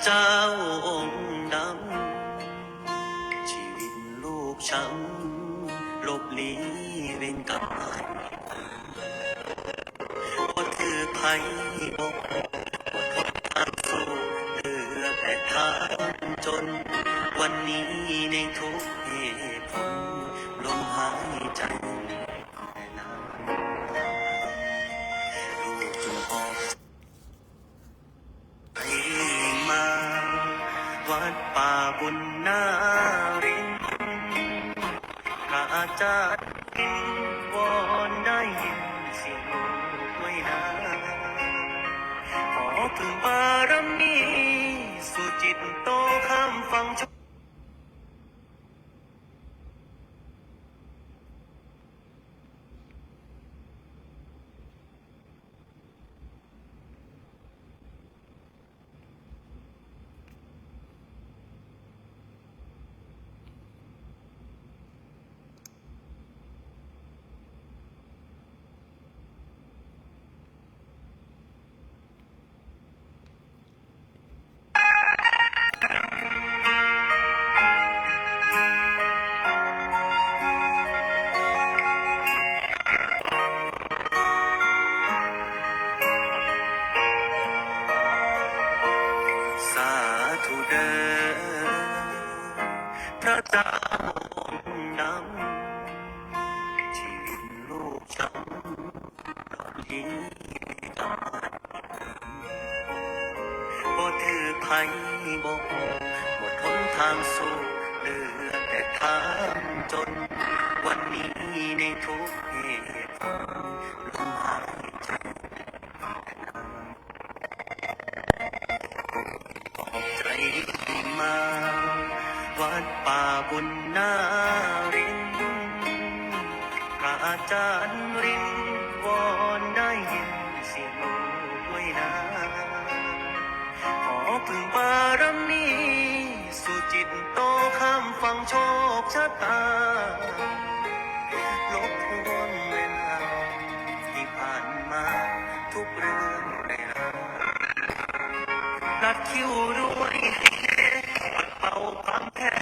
ເຈົ້າອົງດຳ ຊີວິດລູກຊ້ຳ ຫຼົບຫຼີເວນກຳ ບໍ່ຖືກໃຜບອກ ບໍ່ທົນທານສູ້ ເຫຼືອແຕ່ທານຈົນ ວັນນີ້ໃນທຸກເຫດຜົນ ລົມຫາຍໃຈແລະນ້ຳ ລູກຈຶ່ງອອກ ໃຜມາວັດປ່າບຸນນາລິນ ພະອາຈານວອນໄດ້ຍິນສຽງລູກດ້ວຍນາ ຂໍເພິ່ງບາລະມີ ສູ່ຈິດໂຕຂ້າມຝັ່ງ ສາທຸເດີ ພະເຈົ້າອົງດຳ ທີ່ວິນລູກ ບໍ່ຖືກໃຜບອກ ບໍ່ທົນທານສູ້ ເຫຼືອແຕ່ທານຈົນ ວັນນີ້ໃນທຸກເຫດຜົນ ລົມຫາຍໃຈ ໃຈມາວັດປ່າບຸນນາລິນ ພະອາຈານລິນວອນໄດ້ຍິນສຽງລູກດ້ວຍນາ ຂໍເພິ່ງບາລະມີ ສູ່ຈິດໂຕຂ້າມຝັ່ງໂຊກຊະຕາ ລົບທວນແມ່ນເຮົາທີ່ຜ່ານມາ ທຸກເລື່ອງໄດ້ລາ ລັດຄິວດ້ວຍໃຫ້ແດ່ ປັດເປົ່າຄວາມແພ້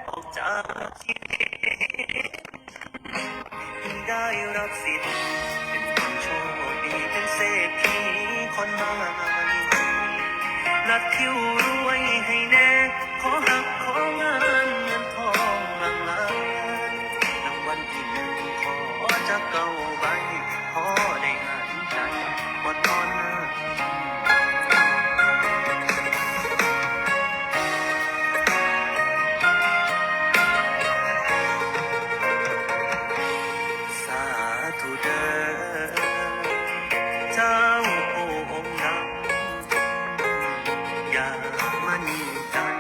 ອອກຈາກຊີວິດ ທີ່ໄດ້ຮັບສິດເປັນຄົນໂຊກດີ ເປັນເສດຖີຄົນໃໝ່ ລັດຄິວລວຍໃຫ້ແດ່ ຂໍຮັກຂໍງານເງິນທອງຫຼັ່ງໄຫຼ ລາງວັນທີໜຶ່ງຂໍຈັກເກົ້າໃບ ຂໍໄດ້ຫານໃຈ ບໍ່ຕ້ອນໜ້າ ສາທຸເດີ ເຈົ້າໂອ້ອົງດຳ ຢ່າມາໜີກັນ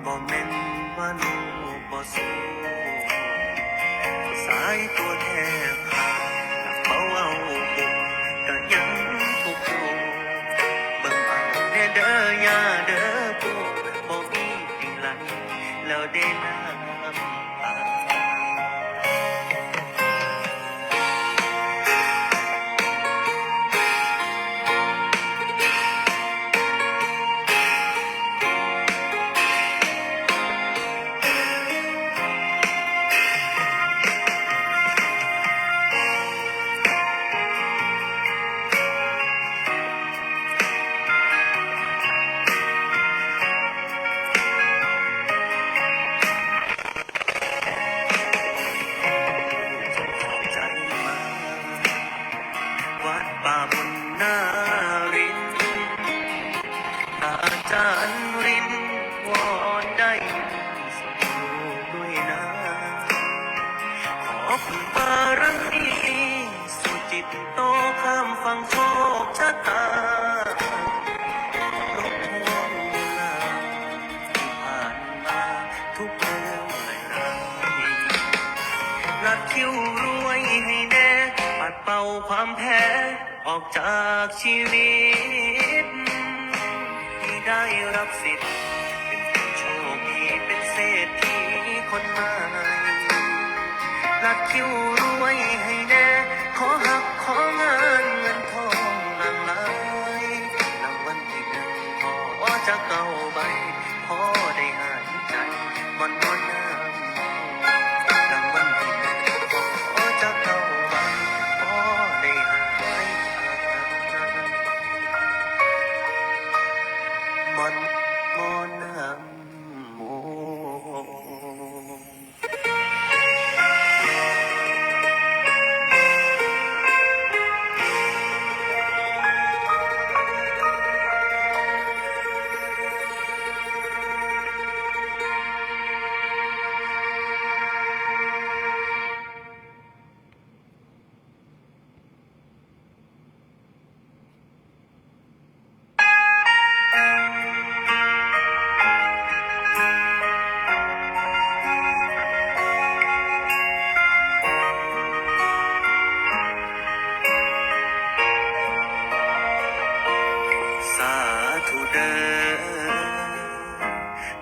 ບໍ່ແມ່ນວ່າລູກບໍ່ສູ້ ສາຍຕົວແທບຂາດ ເບົາເອົາບຸກ ກະຍັງທຸກຢູ່ ເບິ່ງເອົາແດ່ເດີຍ່າເດີ ຜູ້ບໍ່ມີ ທີ່ໄຫຼແລ້ວເດນ້ຳຕາ ວັດປ່າບຸນນາລິນ ອາຈານລິນວອນໄດ້ ສະຫູດ້ວຍນາ ຂໍບຸນບາລະມີ ສູ່ຈິດໂຕຂ້າມຝັ່ງໂຊກຊະຕາ ລົບທວນເວລາທີ່ຜ່ານມາ ທຸກເລື່ອງໄຫຼລາຍ ລັດຄິວລວຍໃຫ້ແດ່ ປັດເປົ່າຄວາມແພ້ ອອກຈາກຊີວິດ ທີ່ໄດ້ຮັບສິດເປັນຜູ້ໂຊກດີ ເປັນເສດຖີຄົນໃໝ່ ລັດຄິວລວຍໃຫ້ແດ່ ຂໍຮັກຂໍງານເງິນທອງຫຼັ່ງໄຫຼ ລາງວັນທີໜຶ່ງຂໍ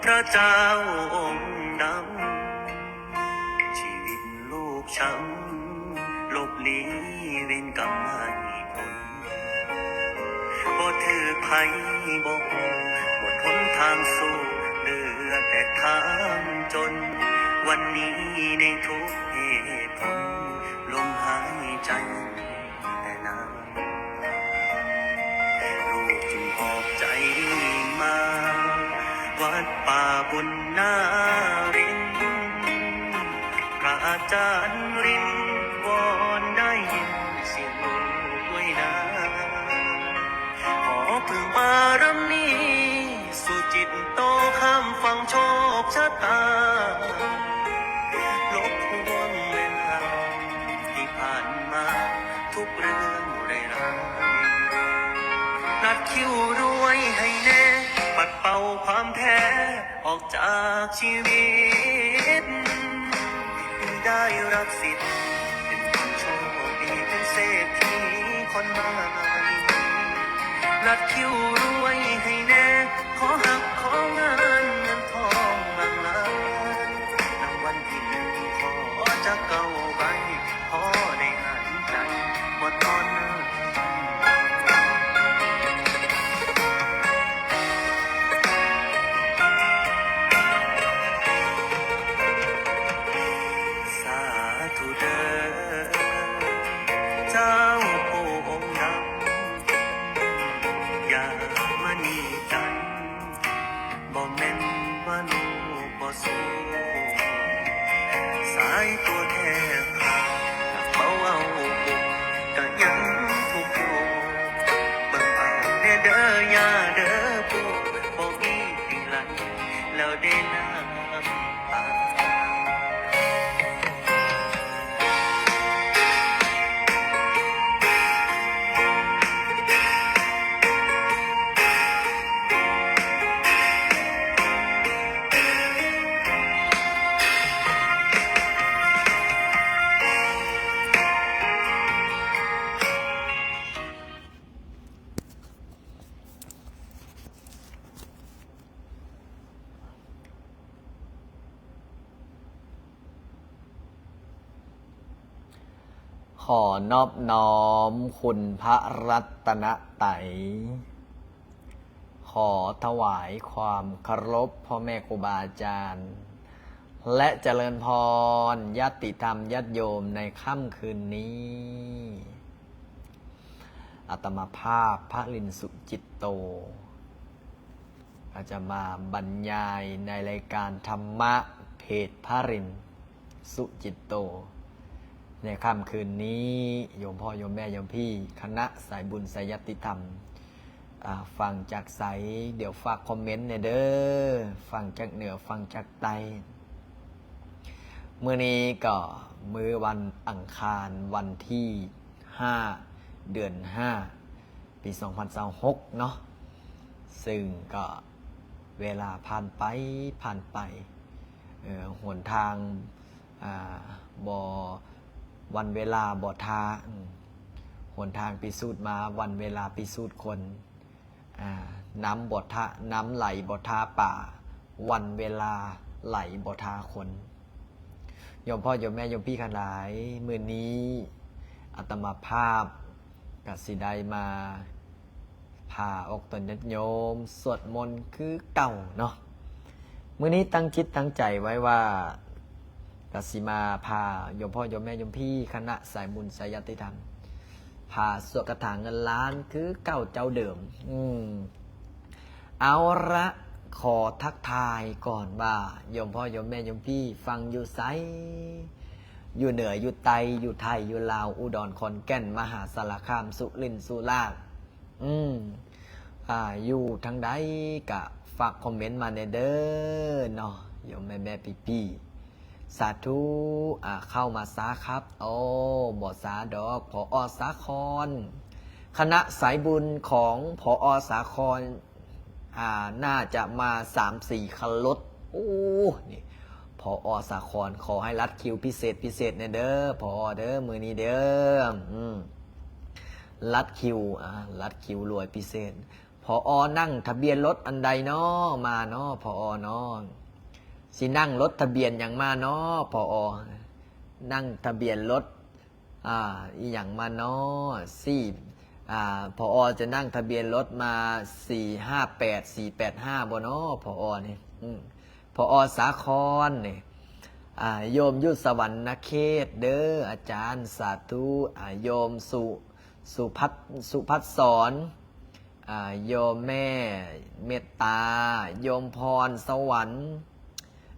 ພະເຈົ້າອົງດຳ ຊີວິດລູກຊ້ຳ ຫຼົບຫຼີເວນກຳໃຫ້ພົ້ນ ບໍ່ຖືກໃຜບໍ່ຮູ້ ໝົດຫົນທາງສູ້ ເຫຼືອແຕ່ທາງຈົນ ວັນນີ້ໃນທຸກເຫດຜົນ ລົມຫາຍໃຈແຕ່ນາງ ລູກຈຶ່ງຫອບໃຈມາ ວັດປ່າບຸນນາລິນ ພະອາຈານລິນວອນໄດ້ຍິນສຽງລູກດ້ວຍນາ ຂໍເພິ່ງບາລະມີ ສຸຈິດໂຕຂ້າມຝັ່ງໂຊກຊະຕາ ລົບພວງເວລາທີ່ຜ່ານມາ ທຸກເລື່ອງໄຮ້ລາຍ ລັດຄິວລວຍໃຫ້ແນ່ ປັດເປົ່າຄວາມແພ້ ອອກຈາກຊີວິດ ໄດ້ຮັບສິດເປັນຄົນໂຊກດີ ເປັນເສດຖີຄົນໃໝ່ ລັດຄິວລວຍໃຫ້ແນ່ ຂໍຮັກຂໍງານເງິນທອງຫຼັ່ງໄຫຼ ລາງວັນທີໜຶ່ງຂໍຈາກເກົ້າໃບ ພໍໄດ້ຫັນໃຈບໍ່ຕອນນັ້ນ ສາທຸເດີ ເຈົ້າຜູ້ອົງດຳ ຢ່າມະນີຈັນ ບໍ່ແມ່ນວ່າລູກບໍ່ສູ້ ສາຍຕົວແທກຂາດ ເບົາເອົາບຸກກະຍັງທຸກຢູ່ ເບິ່ງເອົາແດ່ເດີ ຢ່າເດີຜູ້ ບໍ່ມີໃຫ້ໄຫຼ ແລ້ວເດນ້ຳຕາ. ຂໍນອບນ້ອມຄຸນພະລັດຕະນະໄຕ, ຂໍຖວາຍຄວາມເຄົາລົບພໍ່ແມ່ຄູບາອາຈານ ແລະ ຈະເລີນພອນຍາດຕິທຳຍາດໂຍມໃນຄ່ຳຄືນນີ້. ອາດຕະມາພາບ ພະລິນ ສຸຈິດໂຕ ກໍຈະມາບັນຍາຍໃນລາຍການທຳມະເພຈພະລິນ ສຸຈິດໂຕ ໃນຄ່ຳຄືນນີ້. ໂຍມພໍ່ໂຍມແມ່ໂຍມພີ່ ຄະນະສາຍບຸນສາຍຍາດຕິທຳ ອາ ຟັງຈາກໃສ? ດຽວຝາກຄອມເມັນແດ່ເດີ. ຟັງຈາກເໜືອ ຟັງຈາກໃຕ້. ມື້ນີ້ກໍມື້ວັນອັງຄານ ວັນທີຫ້າ ເດືອນຫ້າ ປີສອງພັນຊາວຫົກເນາະ, ຊຶ່ງກໍເວລາຜ່ານໄປ ຜ່ານໄປ, ເອີ ຫົນທາງ ອາ ບໍ່ ວັນເວລາບໍ່ຖ້າ, ຫົນທາງພິສູດມາ ວັນເວລາພິສູດຄົນ. ອາ ນ້ຳບໍ່ທະ ນ້ຳໄຫຼບໍ່ທາປາ, ວັນເວລາໄຫຼບໍ່ທາຄົນ. ໂຍມພໍ່ໂຍມແມ່ໂຍມພີ່ທັງຫຼາຍ, ມື້ນີ້ອາດຕະມາພາບກະຊິໄດ້ມາພາອອກຕົນຍາດໂຍມສວດມົນຄືເກົ່າເນາະ. ມື້ນີ້ຕັ້ງຈິດຕັ້ງໃຈໄວ້ວ່າ ກະຊິມາພາໂຍມພໍ່ໂຍມແມ່ໂຍມພີ່ ຄະນະສາຍບຸນສາຍຍາດຕິທຳ ພາສວດຄາຖາເງິນລ້ານຄືເກົ່າເຈົ້າເດີມ. ອືມ ເອົາລະ ຂໍທັກທາຍກ່ອນວ່າ ໂຍມພໍ່ໂຍມແມ່ໂຍມພີ່ຟັງຢູ່ໃສ? ຢູ່ເໜືອ ຢູ່ໃຕ້ ຢູ່ໄທ ຢູ່ລາວ ອຸດອນ ຂອນແກ່ນ ມະຫາສາລະຄາມ ສຸລິນ ສຸລາດ. ອືມ ອາ ຢູ່ທາງໃດກະຝາກຄອມເມັນມາແດ່ເດີເນາະ ໂຍມແມ່ໆພີ່ໆ. ສາທຸ ອາ ເຂົ້າມາຊ້າຄັບ. ໂອ້ ບໍ່ຊ້າດອກ ຜອ ສາຄອນ ຄະນະສາຍບຸນຂອງ ຜອ ສາຄອນ ອາ ໜ້າຈະມາສາມສີ່ຄັນລົດ. ໂອ້ ນີ້ ຜອ ສາຄອນ ຂໍໃຫ້ລັດຄິວພິເສດພິເສດແດ່ເດີ ຜອ ເດີ ມື້ນີ້ເດີ. ອືມ ລັດຄິວ ອາ ລັດຄິວລວຍພິເສດ. ຜ ຜອ ນັ່ງທະບຽນລົດອັນໃດນໍ ມານໍ ຜອ ນໍ ຊິນັ່ງລົດທະບຽນຫຍັງມານໍ ຜອ ນັ່ງທະບຽນລົດ ອ່າ ອີ່ຫຍັງມານໍ ສີ່ ອ່າ ຜອ ຈະນັ່ງທະບຽນລົດມາ ສີ່ຫ້າແປດ ສີ່ແປດຫ້າ ບໍ່ນໍ ຜອ ນີ້ ອືມ ຜອ ສາຄອນນີ້ ອ່າ ໂຍມຢູ່ສະຫວັນນະເຂດເດີອາຈານ ສາທຸ ອ່າ ໂຍມສຸ ສຸພັດ ສຸພັດສອນ ອ່າ ໂຍມແມ່ເມດຕາ ໂຍມພອນສະຫວັນ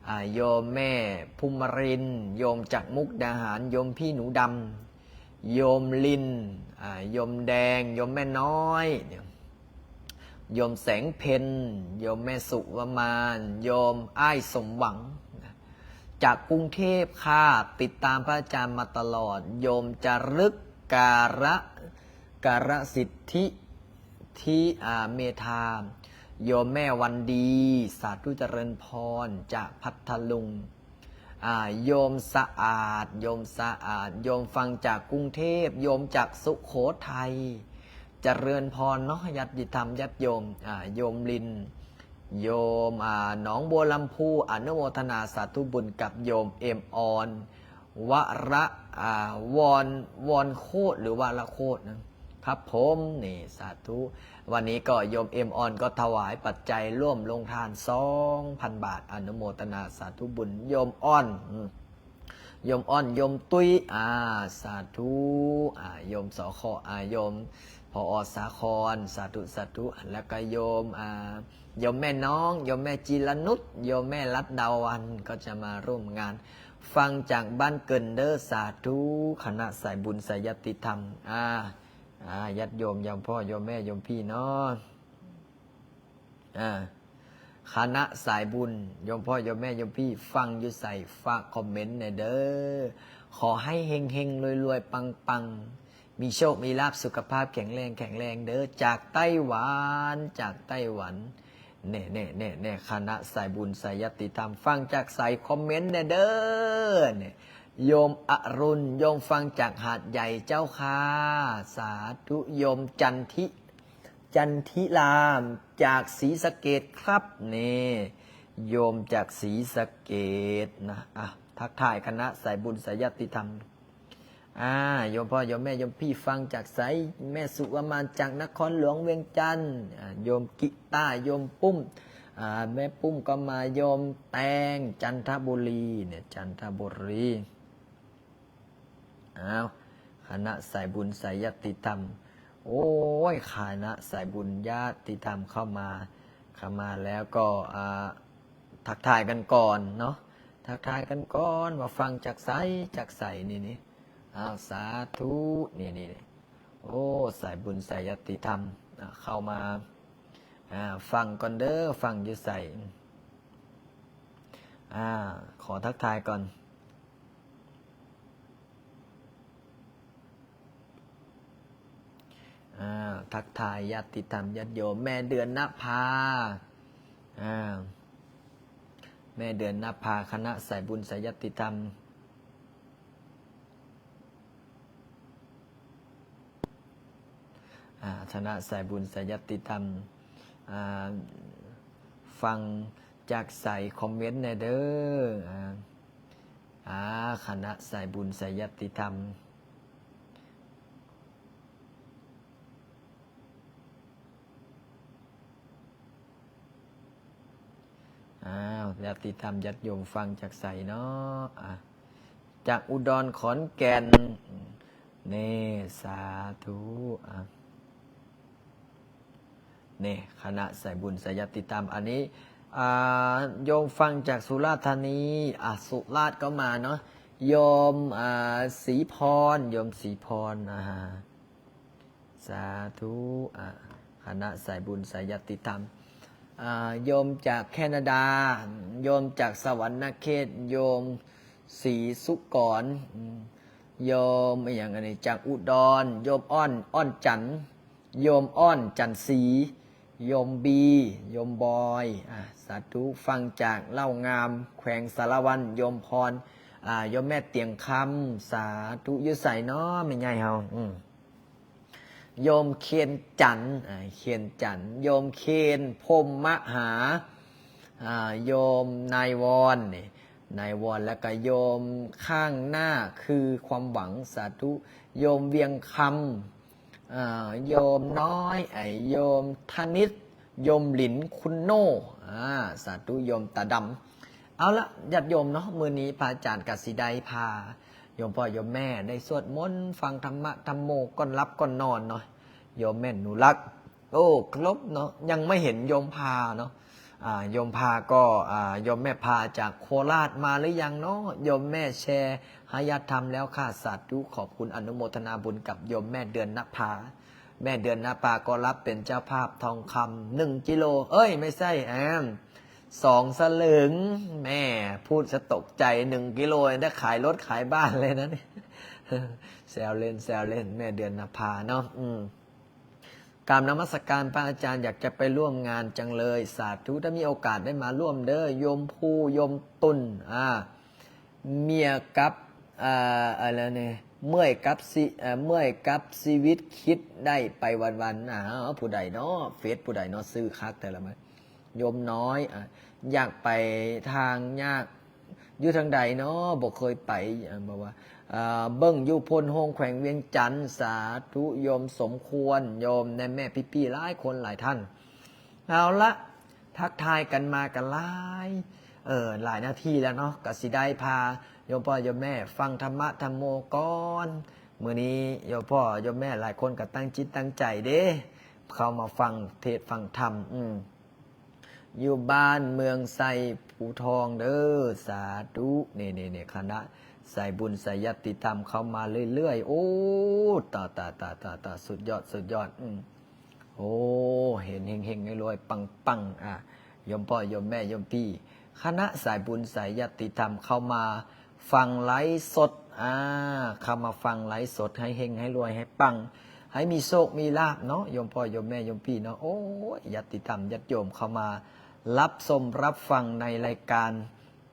ອ່າ ໂຍມແມ່ພູມມະລິນ ໂຍມຈາກມຸກດາຫານ ໂຍມພີ່ໜູດຳ ໂຍມລິນ ອ່າ ໂຍມແດງ ໂຍມແມ່ນ້ອຍ ໂຍມແສງເພັນ ໂຍມແມ່ສຸວະມານ ໂຍມອ້າຍສົມຫວັງ ຈາກກຸງເທບຄ່ະ ຕິດຕາມພະອາຈານມາຕະຫຼອດ ໂຍມຈະລຶກ ກາລະ ກາລະສິດທິ ທີ່ ອ່າ ເມທາ ໂຍມແມ່ວັນດີ ສາທຸຈະເລີນພອນ ຈາກພັດທະລຸງ ອ່າ ໂຍມສະອາດ ໂຍມສະອາດ ໂຍມຟັງຈາກກຸງເທບ ໂຍມຈາກສຸໂຂໄທ ຈະເລີນພອນເນາະ ຍາດຕິທຳ ຍາດໂຍມ ອ່າ ໂຍມລິນ ໂຍມ ອ່າ ໜອງບົວລຳພູ ອະນຸໂມທະນາສາທຸບຸນກັບໂຍມເອັມອອນ ວະລະ ອ່າ ວອນ ວອນໂຄດ ຫຼື ວະລະໂຄດນະ ຄັບຜົມ ນີ້ ສາທຸ ວັນນີ້ກໍໂຍມເອັມອອນກໍຖວາຍປັດໄຈຮ່ວມໂລງທານສອງພັນບາດ ອະນຸໂມທະນາສາທຸບຸນ ໂຍມອອນ ອືມ ໂຍມອອນ ໂຍມຕຸ້ຍ ອ່າ ສາທຸ ອ່າ ໂຍມ ສຂ ອ່າ ໂຍມ ຜອ ສາຄອນ ສາທຸ ສາທຸ ແລ້ວກໍໂຍມ ອ່າ ໂຍມແມ່ນ້ອງ ໂຍມແມ່ຈິລະນຸດ ໂຍມແມ່ລັດດາວັນ ກໍຈະມາຮ່ວມງານ ຟັງຈາກບ້ານເກີນເດີ ສາທຸ ຄະນະສາຍບຸນສາຍຍາດຕິທຳ ອ່າ ອ່າ ຍາດໂຍມ ໂຍມພໍ່ ໂຍມແມ່ ໂຍມພີ່ເນາະ ອ່າ ຄະນະສາຍບຸນ ໂຍມພໍ່ ໂຍມແມ່ ໂຍມພີ່ ຟັງຢູ່ໃສ ຝາກຄອມເມັນແດ່ເດີ ຂໍໃຫ້ເຮັງໆ ລວຍໆ ປັງໆ ມີໂຊກມີລາບ ສຸຂະພາບແຂງແຮງ ແຂງແຮງເດີ ຈາກໄຕ້ຫວັນ ຈາກໄຕ້ຫວັນ ແນ່ໆໆໆ ຄະນະສາຍບຸນສາຍຍາດຕິທຳ ຟັງຈາກໃສ ຄອມເມັນແດ່ເດີ ໂຍມອະລຸນ ໂຍມຟັງຈາກຫາດໃຫຍ່ເຈົ້າຄ່າ ສາທຸ ໂຍມຈັນທິ ຈັນທິລາ ຈາກສີສະເກດຄັບ ນີ້ ໂຍມຈາກສີສະເກດນະ ອ່ະ ທັກທາຍຄະນະສາຍບຸນສາຍຍາດຕິທຳ ອ່າ ໂຍມພໍ່ ໂຍມແມ່ ໂຍມພີ່ ຟັງຈາກໃສ ແມ່ສຸວະມານ ຈາກນະຄອນຫຼວງວຽງຈັນ ອ່າ ໂຍມກິຕາ ໂຍມປຸ້ມ ອ່າ ແມ່ປຸ້ມກໍມາ ໂຍມແຕງ ຈັນທະບູລີ ນີ້ ຈັນທະບູລີ ອ້າວ ຄະນະສາຍບຸນສາຍຍາດຕິທຳ ໂອ້ຍ ຄະນະສາຍບຸນຍາດຕິທຳເຂົ້າມາ ເຂົ້າມາແລ້ວກໍ ອ່າ ທັກທາຍກັນກ່ອນເນາະ ທັກທາຍກັນກ່ອນວ່າຟັງຈາກໃສ ຈາກໃສ ນີ້ ນີ້ ອ້າວ ສາທຸ ນີ້ ນີ້ ນີ້ ໂອ້ ສາຍບຸນສາຍຍາດຕິທຳ ອ່າ ເຂົ້າມາ ອ່າ ຟັງກ່ອນເດີ ຟັງຢູ່ໃສ ອ່າ ຂໍທັກທາຍກ່ອນ ອ່າ ທັກທາຍຍາດຕິທຳຍາດໂຍມ ແມ່ເດືອນນະພາ ອ່າ ແມ່ເດືອນນະພາ ຄະນະສາຍບຸນສາຍຍາດຕິທຳ ອ່າ ຄະນະສາຍບຸນສາຍຍາດຕິທຳ ອ່າ ຟັງຈາກໃສ ຄອມເມັນແດ່ເດີ ອ່າ ອ່າ ຄະນະສາຍບຸນສາຍຍາດຕິທຳ ອ້າວ ຍາດຕິທຳຍາດໂຍມຟັງຈາກໃສເນາະ ອ່າ ຈາກອຸດອນ ຂອນແກ່ນ ນີ້ ສາທຸ ອ່າ ນີ້ ຄະນະສາຍບຸນສາຍຍາດຕິທຳ ອັນນີ້ ອ່າ ໂຍມຟັງຈາກສຸລາທານີ ອ່າ ສຸລາດກໍມາເນາະ ໂຍມ ອ່າ ສີພອນ ໂຍມສີພອນ ອ່າ ສາທຸ ອ່າ ຄະນະສາຍບຸນສາຍຍາດຕິທຳ ອ່າ ໂຍມຈາກແຄນາດາ ໂຍມຈາກສະຫວັນນະເຂດ ໂຍມສີສຸກອນ ໂຍມອີຫຍັງອັນນີ້ ຈາກອຸດອນ ໂຍມອ້ອນ ອ້ອນຈັນ ໂຍມອ້ອນ ຈັນສີ ໂຍມບີ ໂຍມບອຍ ອ່າ ສາທຸ ຟັງຈາກເລົ່າງາມ ແຂວງສາລະວັນ ໂຍມພອນ ອ່າ ໂຍມແມ່ຕຽງຄຳ ສາທຸ ຢູ່ໃສເນາະ ແມ່ໃຫຍ່ເຮົາ ອືມ ໂຍມເຄນຈັນ ອາ ເຄນຈັນ ໂຍມເຄນ ພົມມະຫາ ອາ ໂຍມນາຍວອນນີ້ ນາຍວອນ ແລ້ວກໍໂຍມຂ້າງໜ້າຄືຄວາມຫວັງ ສາທຸ ໂຍມວຽງຄຳ ອາ ໂຍມນ້ອຍ ອາ ໂຍມທະນິດ ໂຍມຫຼິນ ຄຸນໂນ ອາ ສາທຸ ໂຍມຕາດຳ. ເອົາລະ ຍາດໂຍມເນາະ ມື້ນີ້ພະອາຈານກະຊິໄດ້ພາໂຍມພໍ່ໂຍມແມ່ໄດ້ສວດມົນ ຟັງທຳມະທຳໂມ ກ່ອນຫຼັບກ່ອນນອນເນາະ ໂຍມແມ່ນໜູລັກ. ໂອ້ ຄົບເນາະ ຍັງບໍ່ເຫັນໂຍມພາເນາະ ອາ ໂຍມພາກໍ ອາ ໂຍມແມ່ພາຈາກໂຄລາດມາຫຼືຍັງເນາະ? ໂຍມແມ່ແຊໃຫ້ຍາດທຳແລ້ວຄ່ະ ສາທຸ ຂອບຄຸນ ອະນຸໂມທະນາບຸນກັບໂຍມແມ່ເດືອນນະພາ. ແມ່ເດືອນນະພາກໍຮັບເປັນເຈົ້າພາບທອງຄຳໜຶ່ງກິໂລ ເອີຍ ໄມ່ໃຊ່ ແອມ ສອງສະເຫຼີງ. ແມ່ ພູດສະຕົກໃຈ ໜຶ່ງກິໂລໄດ້ຂາຍລົດຂາຍບ້ານເລີຍນະ ແຊວເລ່ນ ແຊວເລ່ນ ແມ່ເດືອນນະພາເນາະ ອືມ. ກາບນະມັດສະການພະອາຈານ ຢາກຈະໄປຮ່ວມງານຈັງເລີຍ ສາທຸ ຖ້າມີໂອກາດໄດ້ມາຮ່ວມເດີ ໂຍມພູ ໂຍມຕຸນ ອາ ເມຍກັບ ອາ ອາ ແລ້ວນີ້ ເມື່ອຍກັບຊີ ເອີ ເມື່ອຍກັບຊີວິດ ຄິດໄດ້ໄປວັນໆ. ອ້າວ ຜູ້ໃດເນາະ ເຟສຜູ້ໃດເນາະ ຊື່ຄັກແຕ່ລະມື້ ໂຍມນ້ອຍ ອາ ຢາກໄປທາງຍາກ ຢູ່ທາງໃດເນາະ ບໍ່ເຄີຍໄປ ອາ ບອກວ່າ ເອີ ເບິ່ງຢູ່ໂພນໂຮງ ແຂວງວຽງຈັນ ສາທຸ ໂຍມສົມຄວນ ໂຍມແມ່ໆ ພີ່ໆ ຫຼາຍຄົນຫຼາຍທ່ານ. ເອົາລະ ທັກທາຍກັນມາກັນຫຼາຍ ເອີ ຫຼາຍນາທີແລ້ວເນາະ ກະຊິໄດ້ພາໂຍມພໍ່ໂຍມແມ່ຟັງທຳມະທຳໂມກ່ອນ. ມື້ນີ້ໂຍມພໍ່ໂຍມແມ່ຫຼາຍຄົນກໍຕັ້ງຈິດຕັ້ງໃຈເດ້ ເຂົ້າມາຟັງເທດຟັງທຳ ອືມ. ຢູ່ບ້ານເມືອງໄຊພູທອງເດີ ສາທຸ. ນີ້ໆໆ ຄະນະສາຍບຸນສາຍຍາດຕິທຳເຂົ້າມາເລື້ອຍໆ ໂອ້ ຕາ ຕາ ຕາ ຕາ ຕາ ສຸດຍອດ ສຸດຍອດ ອືມ. ໂອ້ ເຮັງໆ ລວຍໆ ປັງໆ ອາ ໂຍມພໍ່ໂຍມແມ່ໂຍມພີ່ ຄະນະສາຍບຸນສາຍຍາດຕິທຳເຂົ້າມາຟັງໄລຟ໌ສົດ ອາ ເຂົ້າມາຟັງໄລຟ໌ສົດ ໃຫ້ເຮັງ ໃຫ້ລວຍ ໃຫ້ປັງ ໃຫ້ມີໂຊກມີລາບເນາະ ໂຍມພໍ່ໂຍມແມ່ໂຍມພີ່ເນາະ. ໂອ້ຍ ຍາດຕິທຳຍາດໂຍມເຂົ້າມາຮັບຊົມຮັບຟັງໃນລາຍການ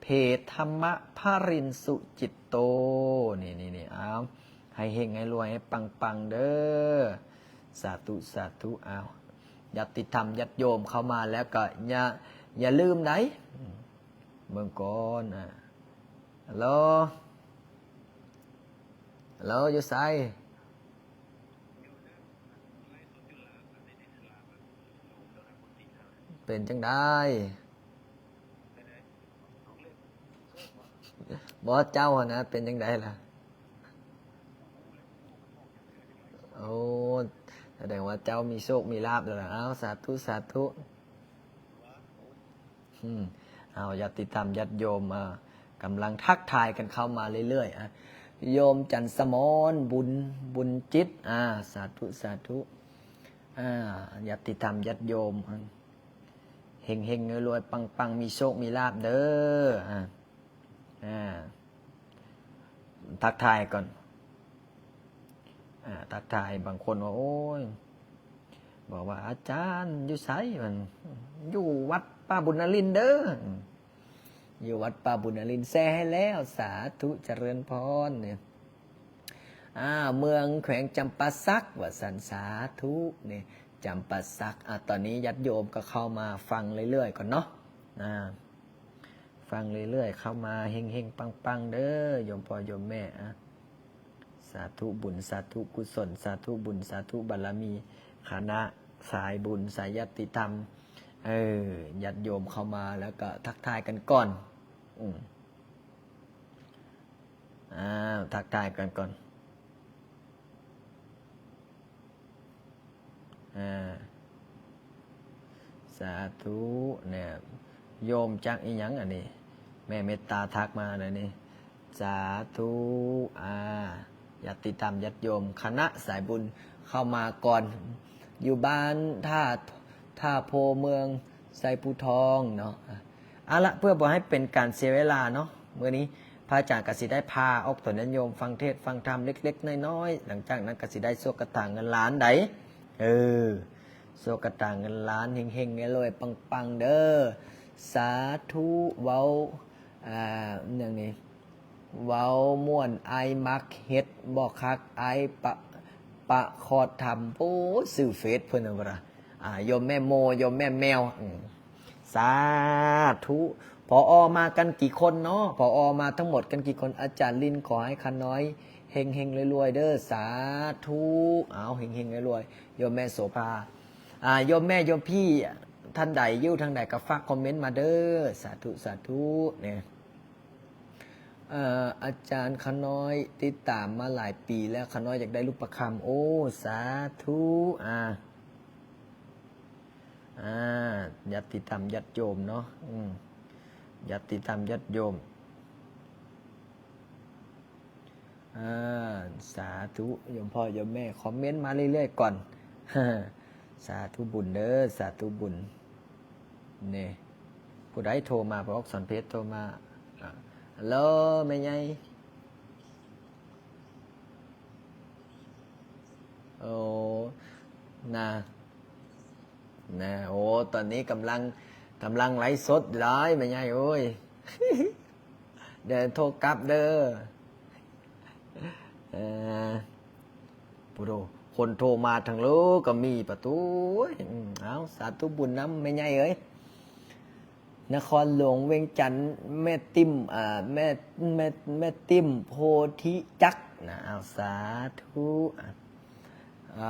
ເພທຳມະພະລິນສຸຈິດໂຕ ນີ້ໆໆ ເອົາ ໃຫ້ເຮັງໃຫ້ລວຍໃຫ້ປັງໆເດີ ສາທຸ ສາທຸ. ເອົາ ຍາດຕິທຳຍາດໂຍມເຂົ້າມາແລ້ວກໍຢ່າ ຢ່າລືມໃດ໋ ເບິ່ງກ່ອນ ອາ ຮັລໂຫຼ ຮັລໂຫຼ ຢູ່ໃສ? ເປັນຈັ່ງໃດ? ບໍ່ ເຈົ້າຫັ້ນນະ ເປັນຈັ່ງໃດລະ? ໂອ້ ສະແດງວ່າເຈົ້າມີໂຊກມີລາບແລ້ວລະ. ເອົາ ສາທຸ ສາທຸ. ອືມ ເອົາ ຍາດຕິທຳຍາດໂຍມ ເອີ ກຳລັງທັກທາຍກັນເຂົ້າມາເລື້ອຍໆ ອາ ໂຍມຈັນສະໝອນ ບຸນ ບຸນຈິດ ອາ ສາທຸ ສາທຸ. ອາ ຍາດຕິທຳຍາດໂຍມ ເຮັງໆ ລວຍໆ ປັງໆ ມີໂຊກມີລາບເດີ ອາ ອາ ທັກທາຍກ່ອນ ອາ ທັກທາຍ. ບາງຄົນວ່າ ໂອ້ຍ ບອກວ່າ ອາຈານຢູ່ໃສ? ມັນຢູ່ວັດປ່າບຸນນະລິນເດີ ຢູ່ວັດປ່າບຸນນະລິນ ແຊໃຫ້ແລ້ວ ສາທຸ ຈະເລີນພອນ. ອາ ເມືອງແຂວງຈຳປາສັກ ວ່າຊັ້ນ ສາທຸ ນີ້ ຈຳປາສັກ. ອາ ຕອນນີ້ຍາດໂຍມກໍເຂົ້າມາຟັງເລື້ອຍໆ ກ່ອນເນາະ ອາ ຟັງເລື້ອຍໆ ເຂົ້າມາເຮັງໆ ປັງໆ ເດີ ໂຍມພໍ່ໂຍມແມ່. ອາ ສາທຸບຸນ ສາທຸກຸສົນ ສາທຸບຸນ ສາທຸບາລະມີ ຄະນະສາຍບຸນ ສາຍຍາດຕິທຳ ເອີ ຍາດໂຍມເຂົ້າມາແລ້ວກໍທັກທາຍກັນກ່ອນ ອືມ. ອ້າວ ທັກທາຍກັນກ່ອນ ອາ ສາທຸ ແນະ ໂຍມຈັກອີ່ຫຍັງອັນນີ້ ແມ່ເມດຕາທັກມາແນວນີ້ ສາທຸ. ອາ ຍາດຕິທຳຍາດໂຍມ ຄະນະສາຍບຸນເຂົ້າມາກ່ອນ ຢູ່ບ້ານທ່າ ທ່າໂພ ເມືອງໄຊພູທອງເນາະ. ເອົາລະ ເພື່ອບໍ່ໃຫ້ເປັນການເສຍເວລາເນາະ ມື້ນີ້ພະອາຈານກໍຊິໄດ້ພາອອກຕົນຍາດໂຍມຟັງເທດຟັງທຳເລັກໆ ນ້ອຍໆ ຫຼັງຈາກນັ້ນກໍຊິໄດ້ໂຊກກະຕາເງິນລ້ານໃດ໋ ເອີ ໂຊກກະຕາເງິນລ້ານ ເຮັງໆ ລວຍໆ ປັງໆ ເດີ ສາທຸ. ເວົ້າ ອາ ຫຍັງນີ້ ເວົ້າມ່ວນ ອ້າຍມັກເຮັດບໍ່ຄັກ ອ້າຍປະ ປະຄອດທຳ ໂອ້ຍ ຊື່ເຟສເພິ່ນວ່າ ອ່າ ໂຍມແມ່ໂມ ໂຍມແມ່ແມວ ອືມ ສາທຸ. ຜອ ມາກັນກີ່ຄົນເນາະ? ຜອ ມາທັງໝົດກັນກີ່ຄົນ? ອາຈານລິນ ຂໍໃຫ້ຂ້ານ້ອຍເຮັງໆລວຍໆເດີ້ ສາທຸ. ເອົາ ເຮັງໆລວຍໆ ໂຍມແມ່ໂສພາ ອ່າ ໂຍມແມ່ໂຍມພີ່ ທ່ານໃດຢູ່ທາງໃດກໍຝາກຄອມເມັນມາເດີ້ ສາທຸ ສາທຸ ແນ່. ເອີ ອາຈານ ຂ້ານ້ອຍຕິດຕາມມາຫຼາຍປີແລ້ວ ຂ້ານ້ອຍຢາກໄດ້ຮູບປະຄຳ. ໂອ້ ສາທຸ. ອ່າ ອ່າ ຍາດຕິທຳຍາດໂຍມເນາະ ອືມ ຍາດຕິທຳຍາດໂຍມ ອ່າ ສາທຸ ໂຍມພໍ່ໂຍມແມ່ ຄອມເມັນມາເລື້ອຍໆກ່ອນ ສາທຸບຸນເດີ້ ສາທຸບຸນ. ນີ້ ຜູ້ໃດໂທມາ? ພໍ່ອອກສອນເພດໂທມາ. ອາ ຮັລໂຫຼ ແມ່ໃຫຍ່. ໂອ້ ນະ ນະ ໂອ້ ຕອນນີ້ກຳລັງ ກຳລັງໄລຟ໌ສົດຫຼາຍ ແມ່ໃຫຍ່ເອີຍ. ດຽວໂທກັບເດີ້. ເອີ ໂອ້ໂດ ຄົນໂທມາທາງເລີກກໍມີປະຕູ. ເອົາ ສາທຸບຸນນຳແມ່ໃຫຍ່ເອີຍ. ນະຄອນຫຼວງວຽງຈັນ ແມ່ຕິ້ມ ເອີ ແມ່ ແມ່ ແມ່ຕິ້ມໂພທິຈັກນະ. ເອົາ ສາທຸ. ເອີ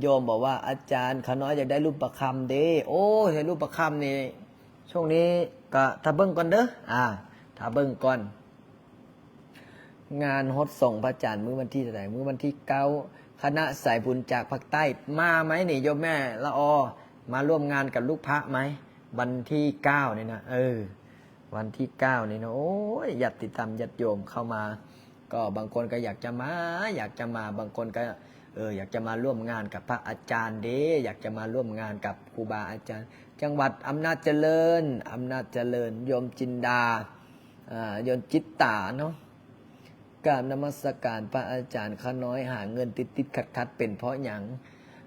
ໂຍມບອກວ່າ ອາຈານ ຂ້ານ້ອຍຢາກໄດ້ຮູບປະຄຳເດ້. ໂອ້ຍ ໃຫ້ຮູບປະຄຳນີ້ ຊ່ວງນີ້ກໍຖ້າເບິ່ງກ່ອນເດີ້ ອ່າ ຖ້າເບິ່ງກ່ອນ. ງານຫົດສົງພະອາຈານມື້ວັນທີເທົ່າໃດ? ມື້ວັນທີເກົ້າ ຄະນະສາຍບຸນຈາກພາກໃຕ້ ມາໄໝນີ້ ໂຍມແມ່ລະອໍ ມາຮ່ວມງານກັບລູກພະໄໝ? ວັນທີເກົ້ານີ້ນະ ເອີ ວັນທີເກົ້ານີ້ນະ. ໂອ້ຍ ຍາດຕິທຳຍາດໂຍມເຂົ້າມາ ກໍບາງຄົນກໍຢາກຈະມາ ຢາກຈະມາ ບາງຄົນກໍ ເອີ ຢາກຈະມາຮ່ວມງານກັບພະອາຈານເດ້ ຢາກຈະມາຮ່ວມງານກັບຄູບາອາຈານ. ຈັງຫວັດອຳນາດຈະເລີນ ອຳນາດຈະເລີນ ໂຍມຈິນດາ ອ່າ ໂຍມຈິດຕາເນາະ. ກາບນະມັດສະການພະອາຈານ. ຂ້ານ້ອຍຫາເງິນຕິດໆຂັດໆ ເປັນເພາະຫຍັງ?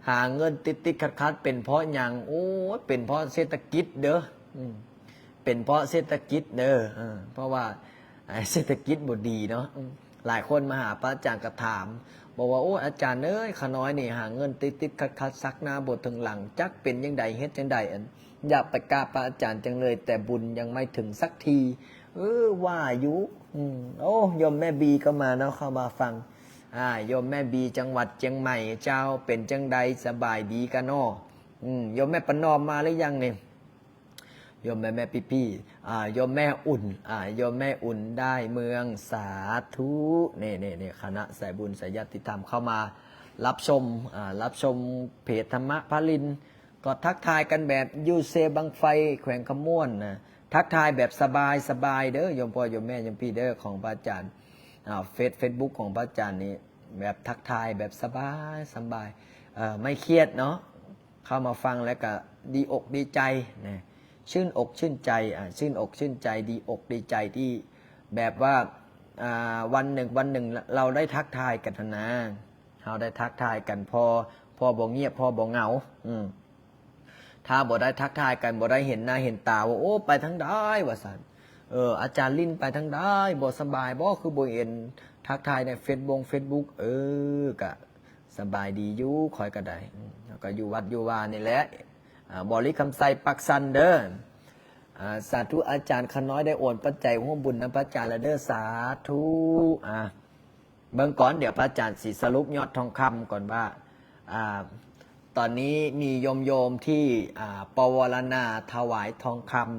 ຫາເງິນຕິດໆຂັດໆ ເປັນເພາະຫຍັງ? ໂອ້ຍ ເປັນເພາະເສດຖະກິດເດີ້ ອືມ ເປັນເພາະເສດຖະກິດເດີ້ ເອີ ເພາະວ່າ ເສດຖະກິດບໍ່ດີເນາະ. ອືມ ຫຼາຍຄົນມາຫາພະອາຈານກໍຖາມ ບອກວ່າ ໂອ້ຍ ອາຈານເອີຍ ຂ້ານ້ອຍນີ້ຫາເງິນຕິດໆຂັດໆ ຊັກໜ້າບໍ່ເຖິງຫຼັງ ຈັກເປັນຈັ່ງໃດ ເຮັດຈັ່ງໃດ ອັນ ຢາກໄປກາບພະອາຈານຈັ່ງເລີຍ ແຕ່ບຸນຍັງໄມ່ເຖິງສັກທີ. ເອີ ວ່າຢູ່ ອືມ ໂອ້ ໂຍມແມ່ບີກໍມາເນາະ ເຂົ້າມາຟັງ. ອ່າ ໂຍມແມ່ບີ ຈັງຫວັດຈຽງໃໝ່ ເຈົ້າ ເປັນຈັ່ງໃດ ສະບາຍດີກະເນາະ? ອືມ ໂຍມແມ່ປະນອມມາຫຼືຍັງນີ້? ໂຍມແມ່ ແມ່ປີ້ໆ ອ່າ ໂຍມແມ່ອຸ່ນ ອ່າ ໂຍມແມ່ອຸ່ນ ດ້າຍເມືອງ ສາທຸ. ນີ້ໆໆ ຄະນະສາຍບຸນສາຍຍາດຕິທຳເຂົ້າມາຮັບຊົມ ອ່າ ຮັບຊົມເພຈທຳມະພາລິນ ກໍທັກທາຍກັນແບບຢູ່ເຊບັ້ງໄຟ ແຂວງຄຳມ່ວນນະ ທັກທາຍແບບສະບາຍໆເດີ້ ໂຍມພໍ່ໂຍມແມ່ໂຍມພີ່ເດີ້ ຂອງພະອາຈານ. ອ່າ ເຟສ ເຟສບຸກຂອງພະອາຈານນີ້ ແບບທັກທາຍແບບສະບາຍໆ ເອີ ໄມ່ຄຽດເນາະ. ເຂົ້າມາຟັງແລ້ວກະດີອົກດີໃຈນະ ຊື່ນອົກຊື່ນໃຈ ອ່າ ຊື່ນອົກຊື່ນໃຈ ດີອົກດີໃຈທີ່ແບບວ່າ ອ່າ ວັນໜຶ່ງ ວັນໜຶ່ງ ລ- ເຮົາໄດ້ທັກທາຍກັນຫັ້ນນາ ເຮົາໄດ້ທັກທາຍກັນ ພໍ ພໍບໍ່ງຽບ ພໍບໍ່ເຫງົາ. ອືມ ຖ້າບໍ່ໄດ້ທັກທາຍກັນ ບໍ່ໄດ້ເຫັນໜ້າເຫັນຕາ ວ່າ ໂອ້ ໄປທາງໃດ ວ່າຊັ້ນ ເອີ ອາຈານລິນໄປທາງໃດ ບໍ່ສະບາຍບໍ່ ຄືບໍ່ເຫັນທັກທາຍໃນເຟສບົງເຟສບຸກ? ເອີ ກະ ສະບາຍດີຢູ່ ຂ້ອຍກໍໄດ້ ອືມ ແລ້ວກໍຢູ່ວັດຢູ່ວານີ້ແຫຼະ ອ່າ ບໍລິຄຳໄຊປາກຊັນເດີ້. ອ່າ ສາທຸ ອາຈານ ຂ້ານ້ອຍໄດ້ໂອນປັດໄຈຮ່ວມບຸນນຳພະອາຈານແລ້ວເດີ້ ສາທຸ. ອ່າ ເບິ່ງກ່ອນ ດຽວພະອາຈານຊິສະຫຼຸບຍອດທອງຄຳກ່ອນວ່າ ອ່າ ຕອນນີ້ມີໂຍມໆທີ່ ອ່າ ປະວາລະນາຖວາຍທອງຄຳ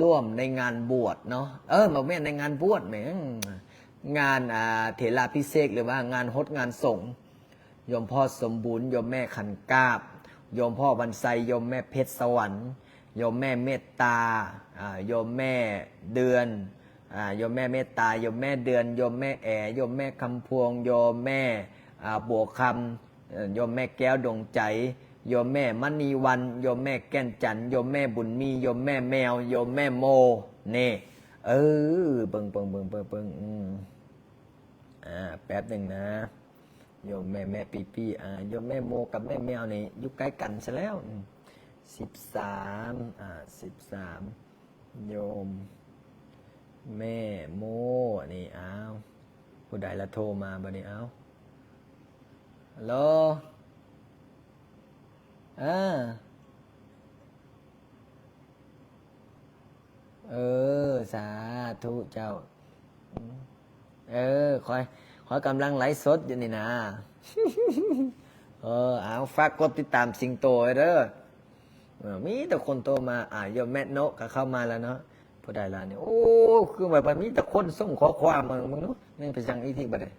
ຮ່ວມໃນງານບວດເນາະ ເອີ ບໍ່ແມ່ນໃນງານບວດ ແໝ ງານ ອ່າ ເຖລາພິເສກ ຫຼືວ່າງານຫົດງານສົງ ໂຍມພໍ່ສົມບູນ ໂຍມແມ່ຂັນກາບ ໂຍມພໍ່ວັນໄຊ ໂຍມແມ່ເພັດສະຫວັນ ໂຍມແມ່ເມດຕາ ອ່າ ໂຍມແມ່ເດືອນ ອ່າ ໂຍມແມ່ເມດຕາ ໂຍມແມ່ເດືອນ ໂຍມແມ່ແອ ໂຍມແມ່ຄຳພວງ ໂຍມແມ່ ອ່າ ບົວຄຳ ເອີ ໂຍມແມ່ແກ້ວດວງໃຈ ໂຍມແມ່ມະນີວັນ ໂຍມແມ່ແກ່ນຈັນ ໂຍມແມ່ບຸນມີ ໂຍມແມ່ແມວ ໂຍມແມ່ໂມ ນີ້ ເອີ ເບິ່ງ ເບິ່ງ ເບິ່ງ ເບິ່ງ ເບິ່ງ ອືມ ອ່າ ແປັບໜຶ່ງນະ ໂຍມແມ່ ແມ່ປີ້ໆ ອ່າ ໂຍມແມ່ໂມກັບແມ່ແມວນີ້ຢູ່ໃກ້ກັນຊະແລ້ວ ອືມ ສິບສາມ ອ່າ ສິບສາມ ໂຍມແມ່ໂມ ນີ້ ອ້າວ ຜູ້ໃດລະໂທມາບັດນີ້ ອ້າວ ໂຫຼ ເອີ ເອີ ສາທຸເຈົ້າ. ເອີ ຂ້ອຍ ຂ້ອຍກຳລັງໄລຟ໌ສົດຢູ່ນີ້ນາ. ເອີ ເອົາ ຝາກກົດຕິດຕາມສິງໂຕໄວ້ເດີ. ເອີ ມີແຕ່ຄົນໂທມາ. ອາ ໂຍມແມ່ໂນະກໍເຂົ້າມາແລ້ວເນາະ. ຜູ້ໃດລະນີ້? ໂອ້ ຄືວ່າມີແຕ່ຄົນສົ່ງຂໍ້ຄວາມມາ. ເບິ່ງດູ ແມ່ນໄປຫຍັງອີກທີບັດນີ້?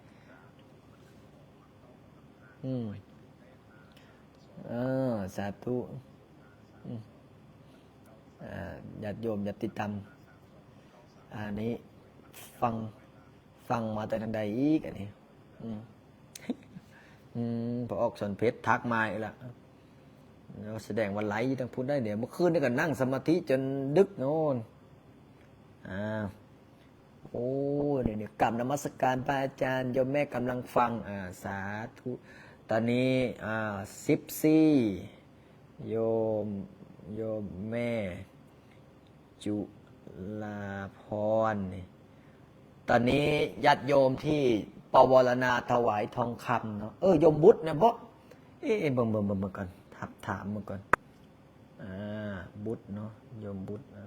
ອືມ ເອີ ສາທຸ. ອືມ ອ່າ ຍາດໂຍມຢ່າຕິດຕາມ. ອັນນີ້ຟັງ ຟັງມາແຕ່ທາງໃດອີກອັນນີ້? ອືມ ອືມ ພໍອອກສອນເພັດທັກມາອີກລະ. ສະແດງວ່າໄລຟ໌ຢູ່ທາງພຸ້ນໄດ໋ເດ. ເມື່ອຄືນນີ້ກໍນັ່ງສະມາທິຈົນດຶກໂນ້ນ. ອ່າ ໂອ້ ນີ້ ນີ້ ກາບນະມັດສະການພະອາຈານ. ໂຍມແມ່ກຳລັງຟັງ. ອ່າ ສາທຸ. ຕອນນີ້ ອ່າ ສິບສີ່ ໂຍມ ໂຍມແມ່ຈຸລາພອນນີ້. ຕອນນີ້ຍາດໂຍມທີ່ປະວາລະນາຖວາຍທອງຄຳເນາະ. ເອີ ໂຍມບຸດນະບໍ? ເອ ເອ ເບິ່ງ ເບິ່ງ ເບິ່ງ ເບິ່ງກ່ອນ. ຖາມ ຖາມເບິ່ງກ່ອນ. ອ່າ ບຸດເນາະ ໂຍມບຸດນະ.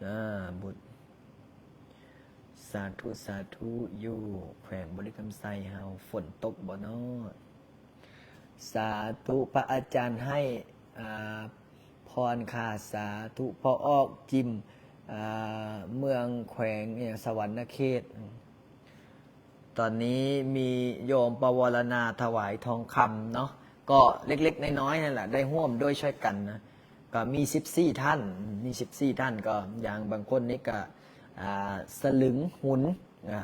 ອ່າ ບຸດ. ສາທຸ ສາທຸ. ຢູ່ແຂວງບໍລິຄຳໄຊເຮົາຝົນຕົກບໍ່ເນາະ? ສາທຸ ພະອາຈານໃຫ້ ອ່າ ພອນຄ່າ. ສາທຸ. ພໍ່ອອກຈິມ ອ່າ ເມືອງແຂວງ ອີຫຍັງ ສະຫວັນນະເຂດ. ຕອນນີ້ມີໂຍມປະວາລະນາຖວາຍທອງຄຳເນາະ ກໍເລັກໆນ້ອຍໆນັ້ນແຫຼະ ໄດ້ຮ່ວມດ້ວຍຊ່ວຍກັນນະ. ກໍມີສິບສີ່ທ່ານ ມີສິບສີ່ທ່ານ. ກໍຢ່າງບາງຄົນນີ້ກໍ ອ່າ ສະລຶງຫຸນ ອ່າ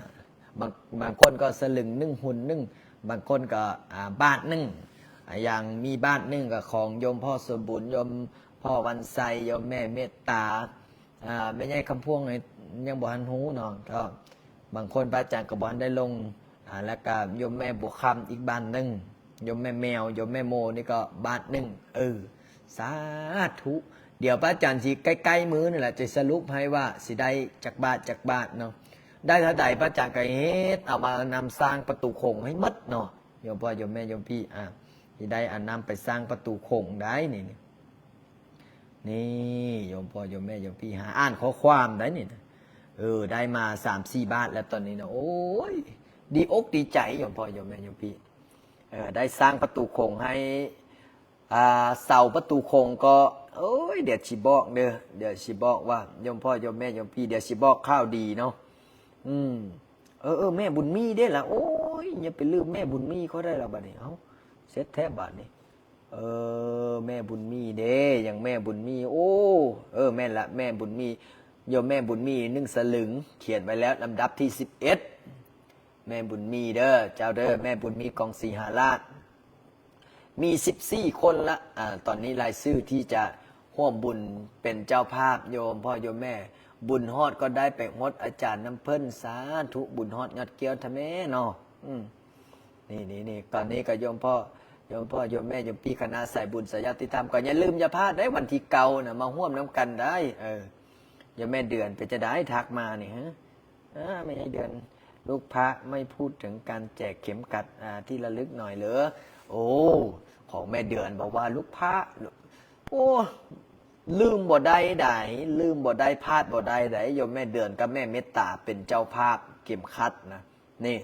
ບາງ ບາງຄົນກໍສະລຶງໜຶ່ງຫຸນໜຶ່ງ ບາງຄົນກໍ ອ່າ ບາດໜຶ່ງ. ອ່າ ຢ່າງມີບາດໜຶ່ງກໍຂອງໂຍມພໍ່ສົມບູນ ໂຍມພໍ່ວັນໄຊ ໂຍມແມ່ເມດຕາ. ອ່າ ແມ່ໃຫຍ່ຄຳພວງນີ້ຍັງບໍ່ທັນຮູ້ເນາະ ກໍບາງຄົນພະອາຈານກໍບໍ່ທັນໄດ້ລົງ. ອ່າ ແລ້ວກໍໂຍມແມ່ບົວຄຳອີກບາດໜຶ່ງ ໂຍມແມ່ແມວ ໂຍມແມ່ໂມນີ້ກໍບາດໜຶ່ງ. ເອີ ສາທຸ. ດຽວພະອາຈານຊິໃກ້ໆມື້ນີ້ແຫຼະ ຈະສະຫຼຸບໃຫ້ວ່າຊິໄດ້ຈັກບາດ ຈັກບາດເນາະ. ໄດ້ເທົ່າໃດພະອາຈານກໍເຮັດເອົາມານຳສ້າງປະຕູໂຂງໃຫ້ໝົດເນາະ ໂຍມພໍ່ໂຍມແມ່ໂຍມພີ່. ອ່າ ຊິໄດ້ເອົານຳໄປສ້າງປະຕູໂຂງໄດ້ນີ້. ນີ້ ໂຍມພໍ່ໂຍມແມ່ໂຍມພີ່ ຫາອ່ານຂໍ້ຄວາມໄດ້ນີ້ນະ. ເອີ ໄດ້ມາສາມສີ່ບາດແລ້ວຕອນນີ້ນະ. ໂອ້ຍ ດີອົກດີໃຈໂຍມພໍ່ໂຍມແມ່ໂຍມພີ່. ເອີ ໄດ້ສ້າງປະຕູໂຂງໃຫ້ ອ່າ ເສົາປະຕູໂຂງກໍ ໂອ້ຍ ດຽວຊິບອກເດີ ດຽວຊິບອກວ່າ ໂຍມພໍ່ໂຍມແມ່ໂຍມພີ່ ດຽວຊິບອກຂ່າວດີເນາະ. ອືມ ເອີ ເອີ ແມ່ບຸນມີເດ້ລະ? ໂອ້ຍ ຢ່າໄປລືມແມ່ບຸນມີເຂົາໄດ້ລະບາດນີ້. ເອົ້າ ເສັດແທ້ບາດນີ້. ເອີ ແມ່ບຸນມີເດ້ ຍັງແມ່ບຸນມີ. ໂອ້ ເອີ ແມ່ນລະ ແມ່ບຸນມີ. ໂຍມແມ່ບຸນມີໜຶ່ງສະລຶງ ຂຽນໄວ້ແລ້ວ ລຳດັບທີສິບເອັດ ແມ່ບຸນມີເດີ ເຈົ້າເດີ ແມ່ບຸນມີ ກອງສີຫາລາດ. ມີສິບສີ່ຄົນລະ ອ່າ ຕອນນີ້ລາຍຊື່ທີ່ຈະຮ່ວມບຸນເປັນເຈົ້າພາບ ໂຍມພໍ່ໂຍມແມ່. ບຸນຮອດກໍໄດ້ໄປຫົດອາຈານນຳເພິ່ນ. ສາທຸ ບຸນຮອດຍອດກ້ຽວທະແມ່ເນາະ. ອືມ ນີ້ໆໆ ຕອນນີ້ກໍໂຍມພໍ່ ໂຍມພໍ່ໂຍມແມ່ ໂຍມພີ່ຄະນະສາຍບຸນສາຍຍາຕິທຳ ກໍຢ່າລືມຢ່າພາດເດ້ ວັນທີເກົ້ານະ ມາຮ່ວມນຳກັນໄດ້. ເອີ ໂຍມແມ່ເດືອນເປັນຈັ່ງໃດ ທັກມານີ້ ຮະ? ອ່າ ແມ່ໃຫຍ່ເດືອນ ລູກພະ ໄມ່ພູດເຖິງການແຈກເຂັມຂັດ ອ່າ ທີ່ລະລຶກໜ້ອຍເລີ? ໂອ້ ຂອງແມ່ເດືອນບອກວ່າລູກພະ ໂອ້ ລືມບໍ່ໄດ້ໃດ໋ ລືມບໍ່ໄດ້ ພາດບໍ່ໄດ້ໃດ໋. ໂຍມແມ່ເດືອນກັບແມ່ເມດຕາເປັນເຈົ້າພາບເຂັມຂັດນະ. ນີ້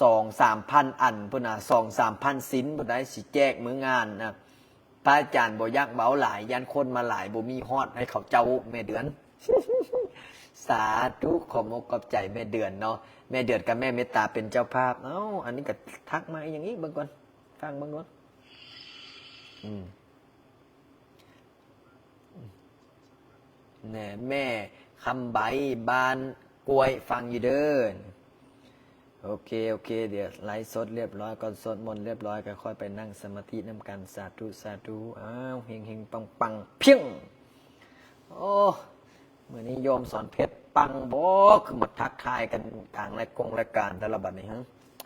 ສອງສາມພັນອັນພຸ້ນນະ ສອງສາມພັນຊິ້ນພຸ້ນໃດ໋ ຊິແຈກມື້ງານນະ. ພະອາຈານບໍ່ຢາກເວົ້າຫຼາຍ ຢ້ານຄົນມາຫຼາຍ ບໍ່ມີຮອດໃຫ້ເຂົາເຈົ້າ. ແມ່ເດືອນ ສາທຸ ຂອບອົກຂອບໃຈແມ່ເດືອນເນາະ. ແມ່ເດືອນກັບແມ່ເມດຕາເປັນເຈົ້າພາບ. ເອົ້າ ອັນນີ້ກໍທັກມາອີ່ຫຍັງອີກ ເບິ່ງກ່ອນ ຟັງເບິ່ງກ່ອນ. ອືມ ແນ່ ແມ່ຄຳໃບ ບ້ານກ້ວຍ ຟັງຢູ່ເດີ. ໂອເຄ ໂອເຄ ດຽວໄລຟ໌ສົດລຽບຮ້ອຍກ່ອນ ສວດມົນລຽບຮ້ອຍ ກໍຄ່ອຍໄປນັ່ງສະມາທິນຳກັນ. ສາທຸ ສາທຸ. ອ້າວ ເຮັງໆ ປັງໆ ພຽງ. ໂອ້ ມື້ນີ້ໂຍມສອນເພັດປັງບໍ ຄືມາທັກທາຍກັນກາງລາຍກົງລາຍການແຕ່ລະບັດນີ້ ຮະ?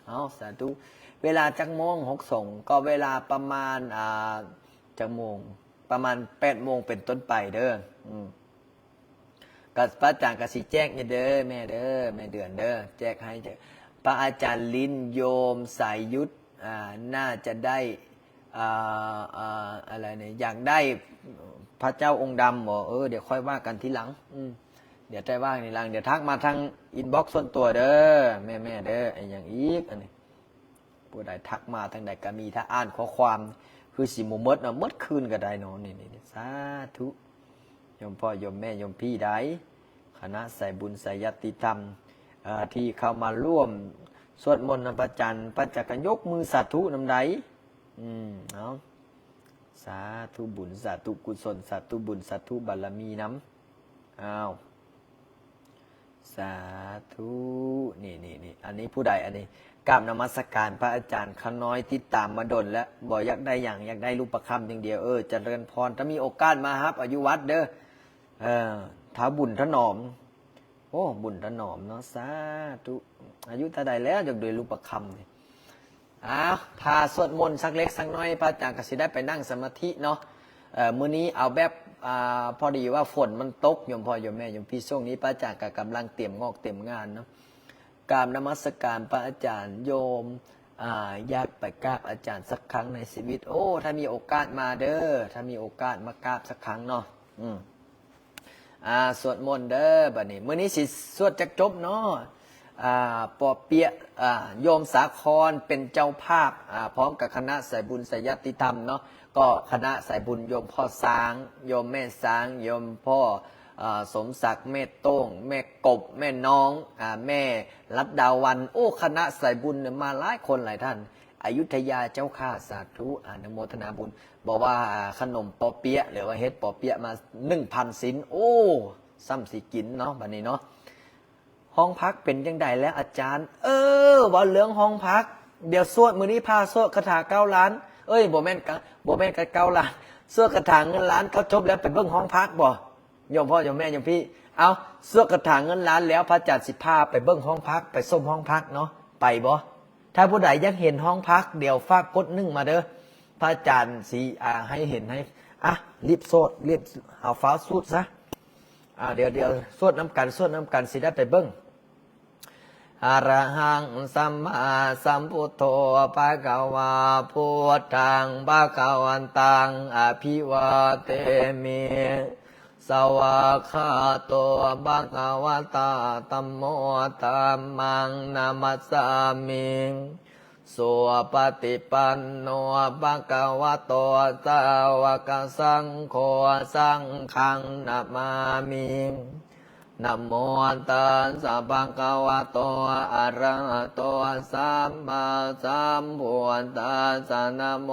ເອົາ ສາທຸ. ເວລາຈັກໂມງ? ຫົກສອງ ກໍເວລາປະມານ ອ່າ ຈັກໂມງ? ປະມານແປດໂມງເປັນຕົ້ນໄປເດີ. ອືມ ກໍພະອາຈານກໍຊິແຈກຢູ່ເດີ ແມ່ເດີ ແມ່ເດືອນເດີ ແຈກໃຫ້ເດີ. ພະອາຈານລິນ ໂຍມສາຍຍຸດ ອ່າ ໜ້າຈະໄດ້ ອ່າ ອ່າ ອະໄລນີ້ ຢາກໄດ້ພະເຈົ້າອົງດຳບໍ? ເອີ ດຽວຄ່ອຍວ່າກັນທີຫຼັງ ອືມ ດຽວຄ່ອຍວ່າກັນທີຫຼັງ ດຽວທັກມາທາງອິນບັອກສ່ວນຕົວເດີ ແມ່ໆເດີ. ອີຫຍັງອີກ ອັນນີ້ ຜູ້ໃດທັກມາທາງໃດກໍມີ ຖ້າອ່ານຂໍ້ຄວາມຄືຊິບໍ່ໝົດເນາະ ໝົດຄືນກໍໄດ້ເນາະ. ນີ້ໆ ສາທຸ ໂຍມພໍ່ໂຍມແມ່ໂຍມພີ່ໃດ ຄະນະສາຍບຸນສາຍຍາດຕິທຳ ເອີ ທີ່ເຂົ້າມາຮ່ວມສວດມົນນຳພະອາຈານ ພະອາຈານກໍຍົກມືສາທຸນຳໃດ. ອືມ ເອົາ ສາທຸບຸນ ສາທຸກຸສົນ ສາທຸບຸນ ສາທຸບາລະມີນຳ. ອ້າວ ສາທຸ ນີ້ໆໆ ອັນນີ້ຜູ້ໃດ? ອັນນີ້ ກາບນະມັດສະການພະອາຈານ ຂ້ານ້ອຍຕິດຕາມມາດົນແລ້ວ ບໍ່ຢາກໄດ້ຫຍັງ ຢາກໄດ້ຮູບປະຄຳຢ່າງດຽວ. ເອີ ຈະເລີນພອນ ຖ້າມີໂອກາດມາຮັບເອົາຢູ່ວັດເດີ ເອີ ທ້າວບຸນຖະໜອມ. ໂອ້ ບຸນຖະໜອມເນາະ ສາທຸ. ອາຍຸເທົ່າໃດແລ້ວ ຢາກໄດ້ຮູບປະຄຳນີ້? ອ້າວ ຖ້າສວດມົນສັກເລັກສັກນ້ອຍ ພະອາຈານກໍຊິໄດ້ໄປນັ່ງສະມາທິເນາະ. ເອີ ມື້ນີ້ເອົາແບບ ອ່າ ພໍດີວ່າຝົນມັນຕົກ ໂຍມພໍ່ໂຍມແມ່ໂຍມພີ່ ຊ່ວງນີ້ພະອາຈານກໍກຳລັງຕຽມງອກຕຽມງານເນາະ. ກາບນະມັດສະການພະອາຈານ ໂຍມ ອ່າ ຢາກໄປກາບອາຈານສັກຄັ້ງໃນຊີວິດ. ໂອ້ ຖ້າມີໂອກາດມາເດີ ຖ້າມີໂອກາດມາກາບສັກຄັ້ງເນາະ. ອືມ ອ່າ ສວດມົນເດີ ບັດນີ້ ມື້ນີ້ຊິສວດຈັກຈົບເນາະ? ອ່າ ປໍເປຍ ອ່າ ໂຍມສາຄອນເປັນເຈົ້າພາບ ອ່າ ພ້ອມກັບຄະນະສາຍບຸນສາຍຍາດຕິທຳເນາະ. ກໍຄະນະສາຍບຸນ ໂຍມພໍ່ຊ້າງ ໂຍມແມ່ຊ້າງ ໂຍມພໍ່ ອ່າ ສົມສັກ ແມ່ໂຕ້ງ ແມ່ກົບ ແມ່ນ້ອງ ອ່າ ແມ່ລັດດາວັນ. ໂອ້ ຄະນະສາຍບຸນມາຫຼາຍຄົນຫຼາຍທ່ານ. ອະຍຸດທະຍາເຈົ້າຂ້າ ສາທຸ ອະນຸໂມທະນາບຸນ. ບອກວ່າຂະໜົມປໍເປຍ ຫຼືວ່າເຮັດປໍເປຍມາໜຶ່ງພັນຊິ້ນ. ໂອ້ ສ່ຳຊິກິນເນາະ ບັດນີ້ເນາະ. ຫ້ອງພັກເປັນຈັ່ງໃດແລ້ວອາຈານ? ເອີ ເວົ້າເລື່ອງຫ້ອງພັກ ດຽວສວດ ມື້ນີ້ພາສວດຄາຖາເກົ້າລ້ານ ເອີຍ ບໍ່ແມ່ນກະ ບໍ່ແມ່ນກະເກົ້າລ້ານ ສວດຄາຖາເງິນລ້ານ ເຈົ້າຈົບແລ້ວໄປເບິ່ງຫ້ອງພັກບໍ່? ໂຍມພໍ່ໂຍມແມ່ໂຍມພີ່ ເອົາ ສວດຄາຖາເງິນລ້ານແລ້ວ ພະອາຈານຊິພາໄປເບິ່ງຫ້ອງພັກ ໄປຊົມຫ້ອງພັກເນາະ ໄປບໍ່? ຖ້າຜູ້ໃດຢາກເຫັນຫ້ອງພັກ ດຽວຝາກກົດໜຶ່ງມາເດີ ພະອາຈານຊິ ອ່າ ໃຫ້ເຫັນໃຫ້ ອ່ະ ລີບສວດ ລີບ ເອົາຟ້າວສວດຊະ. ອ່າ ດຽວ ດຽວສວດນຳກັນ ສວດນຳກັນ ຊິໄດ້ໄປເບິ່ງ. ອະລະຫັງ ສຳມາສຳພຸດໂທ ພະຄະວາ ພຸດທັງ ພະຄະວັນຕັງ ອະພິວາເທມິ. ສະວາຄາໂຕ ພະຄະວະຕາ ທຳໂມ ທຳມັງ ນະມັດສາມິ. ສຸປະຕິປັນໂນ ພະຄະວະໂຕ ສາວະກະສັງໂຄ ສັງຄັງ ນະມາມິ. ນະໂມຕັດສະ ພະຄະວະໂຕ ອະລະຫະໂຕ ສຳມາສຳພຸດທັດສະ ນະໂມ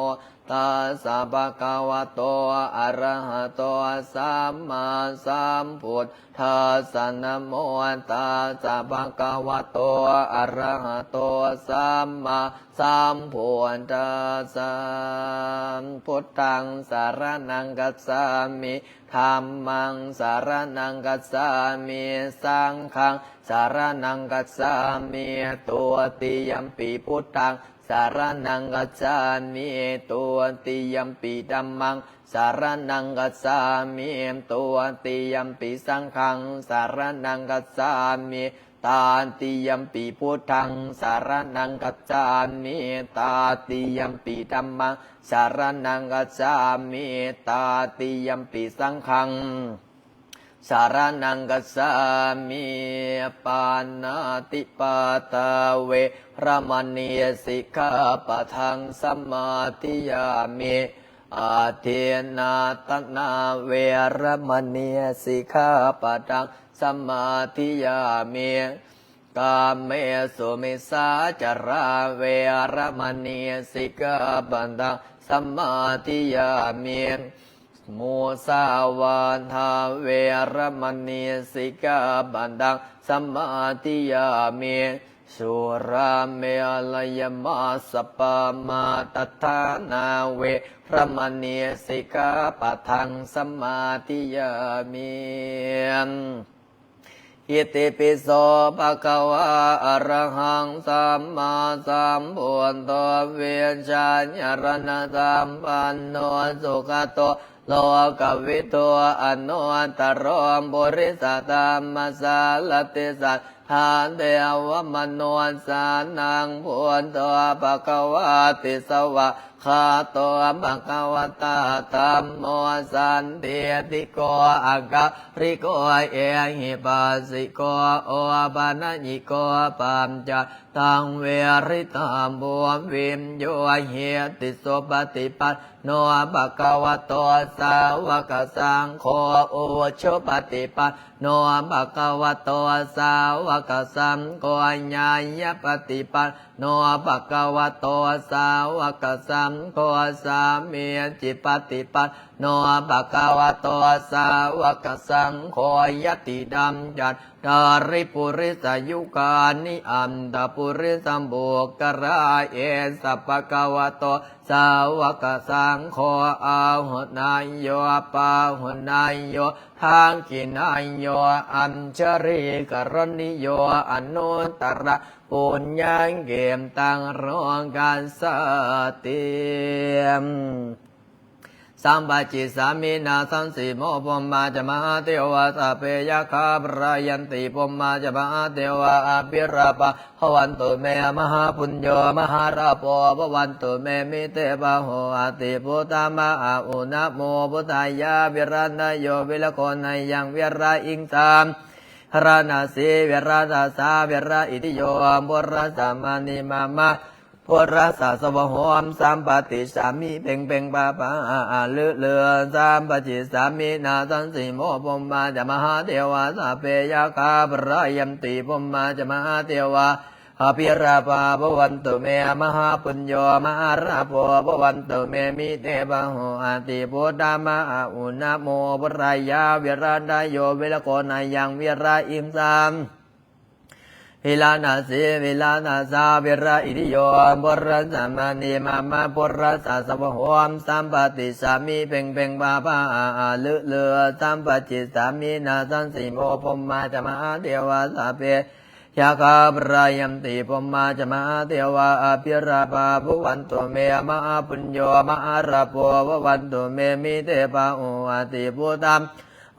ຕັດສະ ພະຄະວະໂຕ ອະລະຫະໂຕ ສຳມາສຳພຸດທັດສະ ນະໂມ ຕັດສະ ພະຄະວະໂຕ ອະລະຫະໂຕ ສຳມາສຳພຸດທັດສະ. ພຸດທັງ ສະລະນັງ ກັດສາມິ ທຳມັງ ສະລະນັງ ກັດສາມິ ສັງຄັງ ສະລະນັງ ກັດສາມິ ຕຸຕິຍຳປີ ພຸດທັງ ສະລະນັງ ກັດສາມິ ຕຸຕິຍຳປີ ທຳມັງ ສະລະນັງ ກັດສາມິ ຕຸຕິຍຳປີ ສັງຄັງ ສະລະນັງ ກັດສາມິ ຕະຕິຍຳປີ ພຸດທັງ ສະລະນັງ ກັດສາມິ ຕະຕິຍຳປີ ທຳມັງ ສະລະນັງ ກັດສາມິ ຕະຕິຍຳປີ ສັງຄັງ ສະລະນັງ ກັດສາມິ. ປານາຕິປາຕາ ເວລະມະນີ ສິກຂາປະທັງ ສະມາທິຍາມິ. ອາທິນນາທານາ ເວລະມະນີ ສິກຂາປະທັງ ສະມາທິຍາມິ. ກາເມສຸມິດສາຈາລາ ເວລະມະນີ ສິກຂາປະທັງ ສະມາທິຍາມິ. ມຸສາວາທາ ເວລະມະນີ ສິກຂາປະທັງ ສະມາທິຍາມິ. ສຸລາເມລະຍະມັດສະປາມາທັດຖານາ ເວລະມະນີ ສິກຂາປະທັງ ສະມາທິຍາມິ. ອິຕິປິໂສ ພະຄະວາ ອະລະຫັງ ສຳມາສຳພຸດໂທ ວິຊາຈາລະນະສຳປັນໂນ ສຸກະໂຕ ໂລກະວິທູ ອະນຸດຕະໂລ ປຸລິສະທຳມະສາລະຖິ ສັດ ທາເທວະມະນຸດສານັງ ພຸດໂທ ພະຄະວາຕິ ສະວາ ຄາໂຕ ພະຄະວະຕາ ທຳໂມ ສັນທິດຖິໂກ ອາກາລິໂກ ເອຫິປັດສິໂກ ໂອປະນະຍິໂກ ປັດຈະຕັງ ເວລິຕະພູ ວິນໂຍ ຫິຕິ ສຸປະຕິປັນໂນ ພະຄະວະໂຕ ສາວະກະສັງໂຄ ອຸຈຸປະຕິປັນໂນ ພະຄະວະໂຕ ສາວະກະສັງໂຄ ຍາຍະປະຕິປັນ ໂນ ພະຄະວະໂຕ ສາວະກະສັງໂຄ ສາມີຈິປະຕິປັນໂນ ພະຄະວະໂຕ ສາວະກະສັງໂຄ ຍະຕິດຳ ຈັດຕາລິ ປຸລິສະຍຸການິ ອັດຖະປຸລິສະບຸກຄະລາ ເອສະ ພະຄະວະໂຕ ສາວະກະສັງໂຄ ອາຫຸເນຍໂຍ ປາຫຸເນຍໂຍ ທັກຂິເນຍໂຍ ອັນຊະລີກະລະນິໂຍ ອະນຸດຕະລະ ປຸນຍັງເກຕະໂລກັດສະຕິ ສຳປະຈິດສາມິ ນາສັງສີໂມ ພົມມາຈະມະຫາເທວາ ສັບເພຍັກຂາພະລາຍັນຕິ ພົມມາຈະມະຫາເທວາ ອະພິລາພາ ພະວັນຕຸເມ ມະຫາປຸນໂຍ ມະຫາລາໂພ ພະວັນຕຸເມ ມິເຕພາໂຫ ອະຕິ ພຸດທາມະຫາອຸນະໂມ ພຸດທາຍາ ວິລານະໂຍ ວິລະໂຄນະຍັງ ວິລາອິງສາ ວິລານະສີ ວິລານະສາ ວິລາອິຕິໂຍ ພຸດລະສະມະນີມາມະ ພຸດລະສະສະວະໂຫ ສຳປະຕິດສາມິ ເພັງເພັງປາປາອາອາລືລື ສຳປະຈິດສາມິ ນາສັງສີໂມ ພົມມາຈະມະຫາເທວາ ສັບເພຍັກຂາພະລາຍັນຕິ ພົມມາຈະມະຫາເທວາ ອະພິລາພາ ພະວັນຕຸເມ ມະຫາປຸນໂຍ ມະຫາລາໂພ ພະວັນຕຸເມ ມິເຕພາໂຫ ອະຕິ ພຸດທາມະຫາອຸນະໂມ ພຸດທາຍາ ວິລານະໂຍ ວິລະໂຄນະຍັງ ວິລາອິງສາ ວິລານະສີ ວິລານະສາ ວິລາອິຕິໂຍ ພຸດລະສະມະນີມາມະ ພຸດລະສະສະວະໂຫ ສຳປະຕິດສາມິ ເພັງເພັງປາປາອາອາລືລື ສຳປະຈິດສາມິ ນາສັງສີໂມ ພົມມາຈະມະຫາເທວາ ສັບເພ ຍັກຂາພະລາຍັນຕິ ພົມມາຈະມະຫາເທວາ ອະພິລາພາ ພະວັນຕຸເມ ມະຫາປຸນໂຍ ມະຫາລາໂພ ພະວັນຕຸເມ ມິເຕພາໂຫ ອະຕິ ພຸດທາ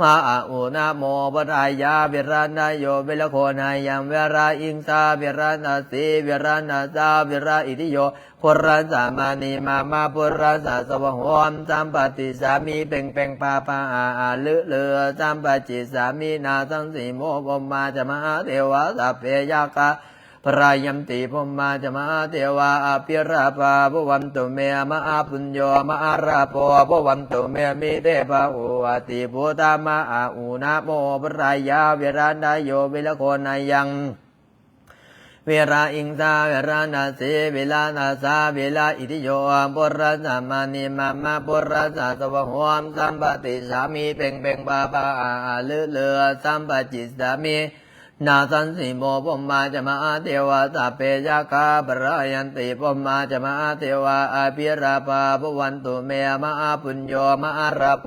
ມະຫາອຸນະໂມ ພຸດທາຍາ ວິລານະໂຍ ວິລະໂຄນະຍັງ ວິລາອິງສາ ວິລານະສີ ວິລານະສາ ວິລາອິຕິໂຍ ພຸດລະສະມະນີມາມະ ພຸດລະສະສະວະໂຫ ສຳປະຕິດສາມິ ເພັງເພັງປາປາອາອາລືລື ສຳປະຈິດສາມິ ນາສັງສີໂມ ພົມມາຈະມະຫາເທວາ ສັບເພ ຍັກຂາພະລາຍັນຕິ ພົມມາຈະມະຫາເທວາ ອະພິລາພາ ພະວັນຕຸເມ ມະຫາປຸນໂຍ ມະຫາລາໂພ ພະວັນຕຸເມ ມິເຕພາໂຫ ອະຕິ ພຸດທາມະຫາອຸນະໂມ ພຸດທາຍາ ວິລານະໂຍ ວິລະໂຄນະຍັງ ວິລາອິງສາ ວິລານະສີ ວິລານະສາ ວິລາອິຕິໂຍ ພຸດລະສະມະນີມາມະ ພຸດລະສະສະວະໂຫ ສຳປະຕິດສາມິ ເພັງເພັງປາປາອາອາລືລື ສຳປະຈິດສາມິ ນາສັງສີໂມ ພົມມາຈະມະຫາເທວາ ສັບເພ ຍັກຂາພະລາຍັນຕິ ພົມມາຈະມະຫາເທວາ ອະພິລາພາ ພະວັນຕຸເມ ມະຫາປຸນໂຍ ມະຫາລາໂພ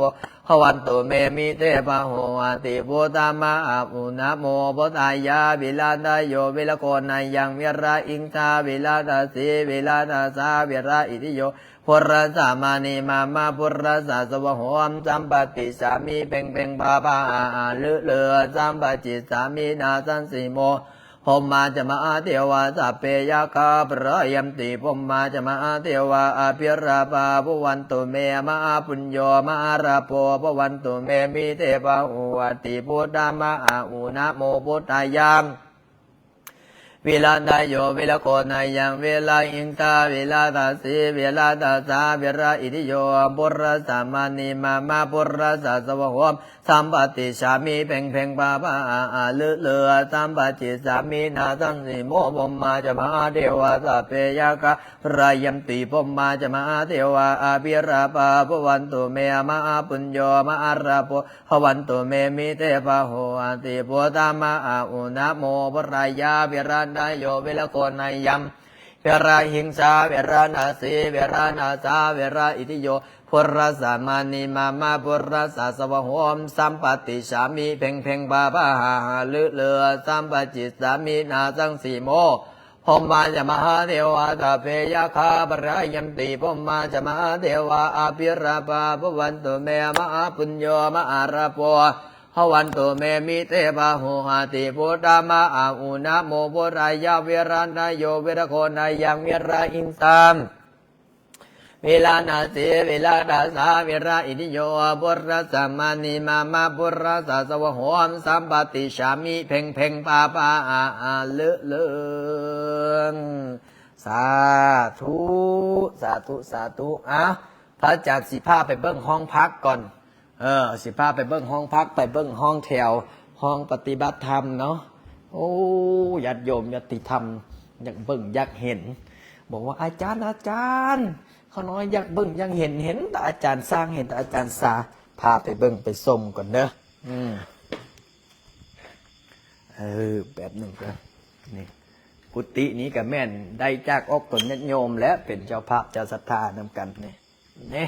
ພະວັນຕຸເມ ມິເຕພາໂຫ ອະຕິ ພຸດທາມະຫາອຸນະໂມ ພຸດທາຍາ ວິລານະໂຍ ວິລະໂຄນະຍັງ ວິລາອິງສາ ວິລານະສີ ວິລານະສາ ວິລາອິຕິໂຍ ພຸດລະສະມະນີມາມະ ພຸດລະສະສະວະໂຫ ສຳປະຕິດສາມິ ເພັງເພັງປາປາອາອາລືລື ສຳປະຈິດສາມິ ນາສັງສີໂມ ພົມມາຈະມະຫາເທວາ ສັບເພ ຍັກຂາພະລາຍັນຕິ ພົມມາຈະມະຫາເທວາ ອະພິລາພາ ພະວັນຕຸເມ ມະຫາປຸນໂຍ ມະຫາລາໂພ ພະວັນຕຸເມ ມິເຕພາໂຫ ອະຕິ ພຸດທາມະຫາອຸນະໂມ ພຸດທາຍາ ວິລານະໂຍ ວິລະໂຄນະຍັງ ວິລາອິງສາ ວິລານະສີ ວິລານະສາ ວິລາອິຕິໂຍ ພຸດລະສະມະນີມາມະ ພຸດລະສະສະວະໂຫ ສຳປະຕິດສາມິ ເພັງເພັງປາປາອາອາລືລື ສຳປະຈິດສາມິ ນາສັງສີໂມ ພົມມາຈະມະຫາເທວາ ສັບເພ ຍັກຂາພະລາຍັນຕິ ພົມມາຈະມະຫາເທວາ ອະພິລາພາ ພະວັນຕຸເມ ມະຫາປຸນໂຍ ມະຫາລາໂພ ພະວັນຕຸເມ ມິເຕພາໂຫ ອະຕິ ພຸດທາມະຫາອຸນະໂມ ພຸດທາຍາ ວິລານະໂຍ ວິລະໂຄນະຍັງ ວິລາຫິງສາ ວິລານະສີ ວິລານະສາ ວິລາອິຕິໂຍ ພຸດລະສະມະນີມາມະ ພຸດລະສະສະວະໂຫ ສຳປະຕິດສາມິ ເພັງເພັງພາພາຫາຫາລືລື ສຳປະຈິດສາມິ ນາສັງສີໂມ ພົມມາຈະມະຫາເທວາ ສັບເພ ຍັກຂາ ພະລາຍັນຕິ ພົມມາຈະມະຫາເທວາ ອະພິລາພາ ພະວັນຕຸເມ ມະຫາປຸນໂຍ ມະຫາລາໂພ ພະວັນຕຸ ເມ ມິ ເຕ ພະໂຫ ຫະຕິ ພຸດທະ ມະ ອາ ອຸ ນະໂມ ພຸດທາຍະ ວິຣະນະໂຍ ວິຣະໂຄ ນະຍັງ ວິຣະຫິງສາ ວິລານະສີ ວິລາດາສາ ວິລາອິຕິໂຍ ພຸດທະສະມານິ ມາມະ ພຸດທະສະສະວະໂຫ ສຳປະຕິສາມິ ເພັງເພັງ ປາປາ ອາອາ ເລີເລີງ ສາທຸ ສາທຸ ສາທຸ. ອາ ພະອາຈານຊິພາໄປເບິ່ງຫ້ອງພັກກ່ອນ. ເອີ ຊິພາໄປເບິ່ງຫ້ອງພັກ ໄປເບິ່ງຫ້ອງແຖວ ຫ້ອງປະຕິບັດທຳເນາະ. ໂອ້ ຍາດໂຍມຍາດຕິທຳ ຢາກເບິ່ງຢາກເຫັນ ບອກວ່າ ອາຈານ ອາຈານ ຂ້ານ້ອຍຢາກເບິ່ງຢາກເຫັນ ເຫັນແຕ່ອາຈານຊ່າງ ເຫັນແຕ່ອາຈານຊາ ພາໄປເບິ່ງໄປຊົມກ່ອນເດີ. ອືມ ເອີ ແປັບໜຶ່ງເດີ. ນີ້ ກຸຕິນີ້ກະແມ່ນໄດ້ຈາກອອກຕົນຍາດໂຍມ ແລະ ເປັນເຈົ້າພາບເຈົ້າສັດທານຳກັນນີ້. ນີ້